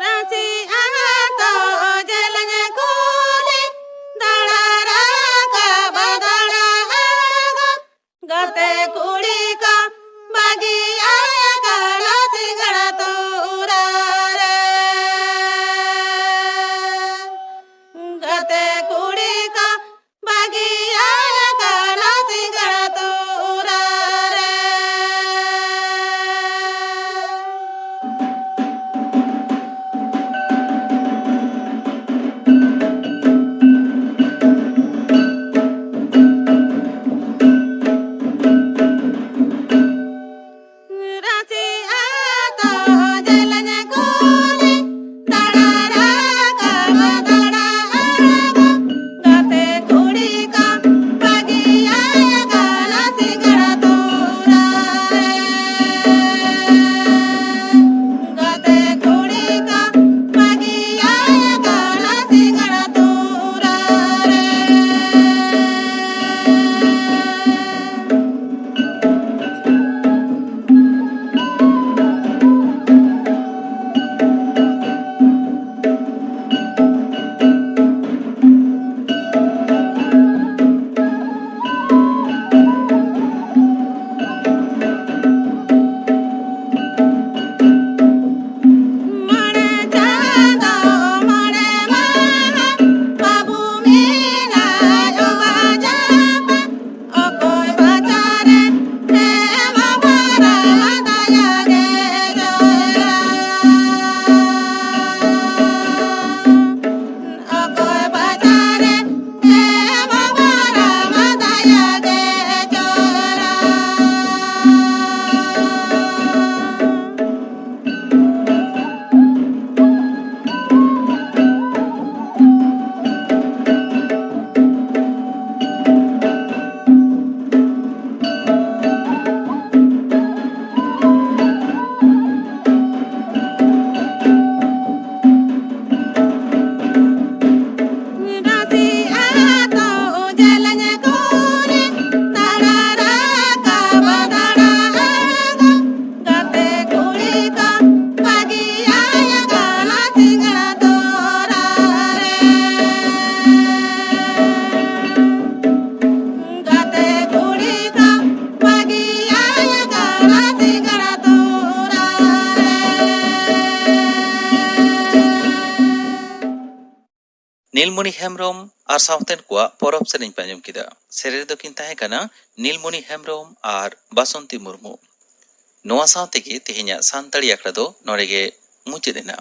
ᱨᱟᱸᱪᱤ ᱟᱛᱳ ᱡᱮᱞᱮᱧ ᱠᱩᱞᱦᱤ ᱫᱟᱬᱟ ᱨᱟᱠᱟᱵ ᱫᱟᱬᱟ ᱟᱬᱜᱚ᱾ ᱜᱟᱛᱮ ᱠᱩᱲᱤ ᱠᱚ ᱵᱟᱹᱜᱤᱭᱟᱠᱟᱱᱟ ᱥᱤᱸᱜᱟᱲ ᱟᱛᱳ ᱚᱲᱟᱜ ᱨᱮ᱾ ᱜᱟᱛᱮ ᱠᱩᱲᱤ ᱠᱚ ᱵᱟᱹᱜᱤᱭᱟᱠᱟᱱᱟ ᱥᱤᱸᱜᱟᱲ ᱟᱛᱳ ᱚᱲᱟᱜ ᱨᱮ᱾ ᱱᱤᱞᱢᱚᱱᱤ ᱦᱮᱢᱵᱽᱨᱚᱢ ᱟᱨ ᱥᱟᱶᱛᱮᱱ ᱠᱚᱣᱟᱜ ᱯᱚᱨᱚᱵᱽ ᱥᱮᱨᱮᱧ ᱯᱮ ᱟᱸᱡᱚᱢ ᱠᱮᱫᱟ᱾ ᱥᱮᱨᱮᱧ ᱨᱮᱫᱚ ᱠᱤᱱ ᱛᱟᱦᱮᱸ ᱠᱟᱱᱟ ᱱᱤᱞᱢᱚᱱᱤ ᱦᱮᱢᱵᱽᱨᱚᱢ ᱟᱨ ᱵᱟᱥᱚᱱᱛᱤ ᱢᱩᱨᱢᱩ᱾ ᱱᱚᱣᱟ ᱥᱟᱶ ᱛᱮᱜᱮ ᱛᱮᱦᱮᱧᱟᱜ ᱥᱟᱱᱛᱟᱲᱤ ᱟᱠᱷᱲᱟ ᱫᱚ ᱱᱚᱰᱮ ᱜᱮ ᱢᱩᱪᱟᱹᱫ ᱮᱱᱟ᱾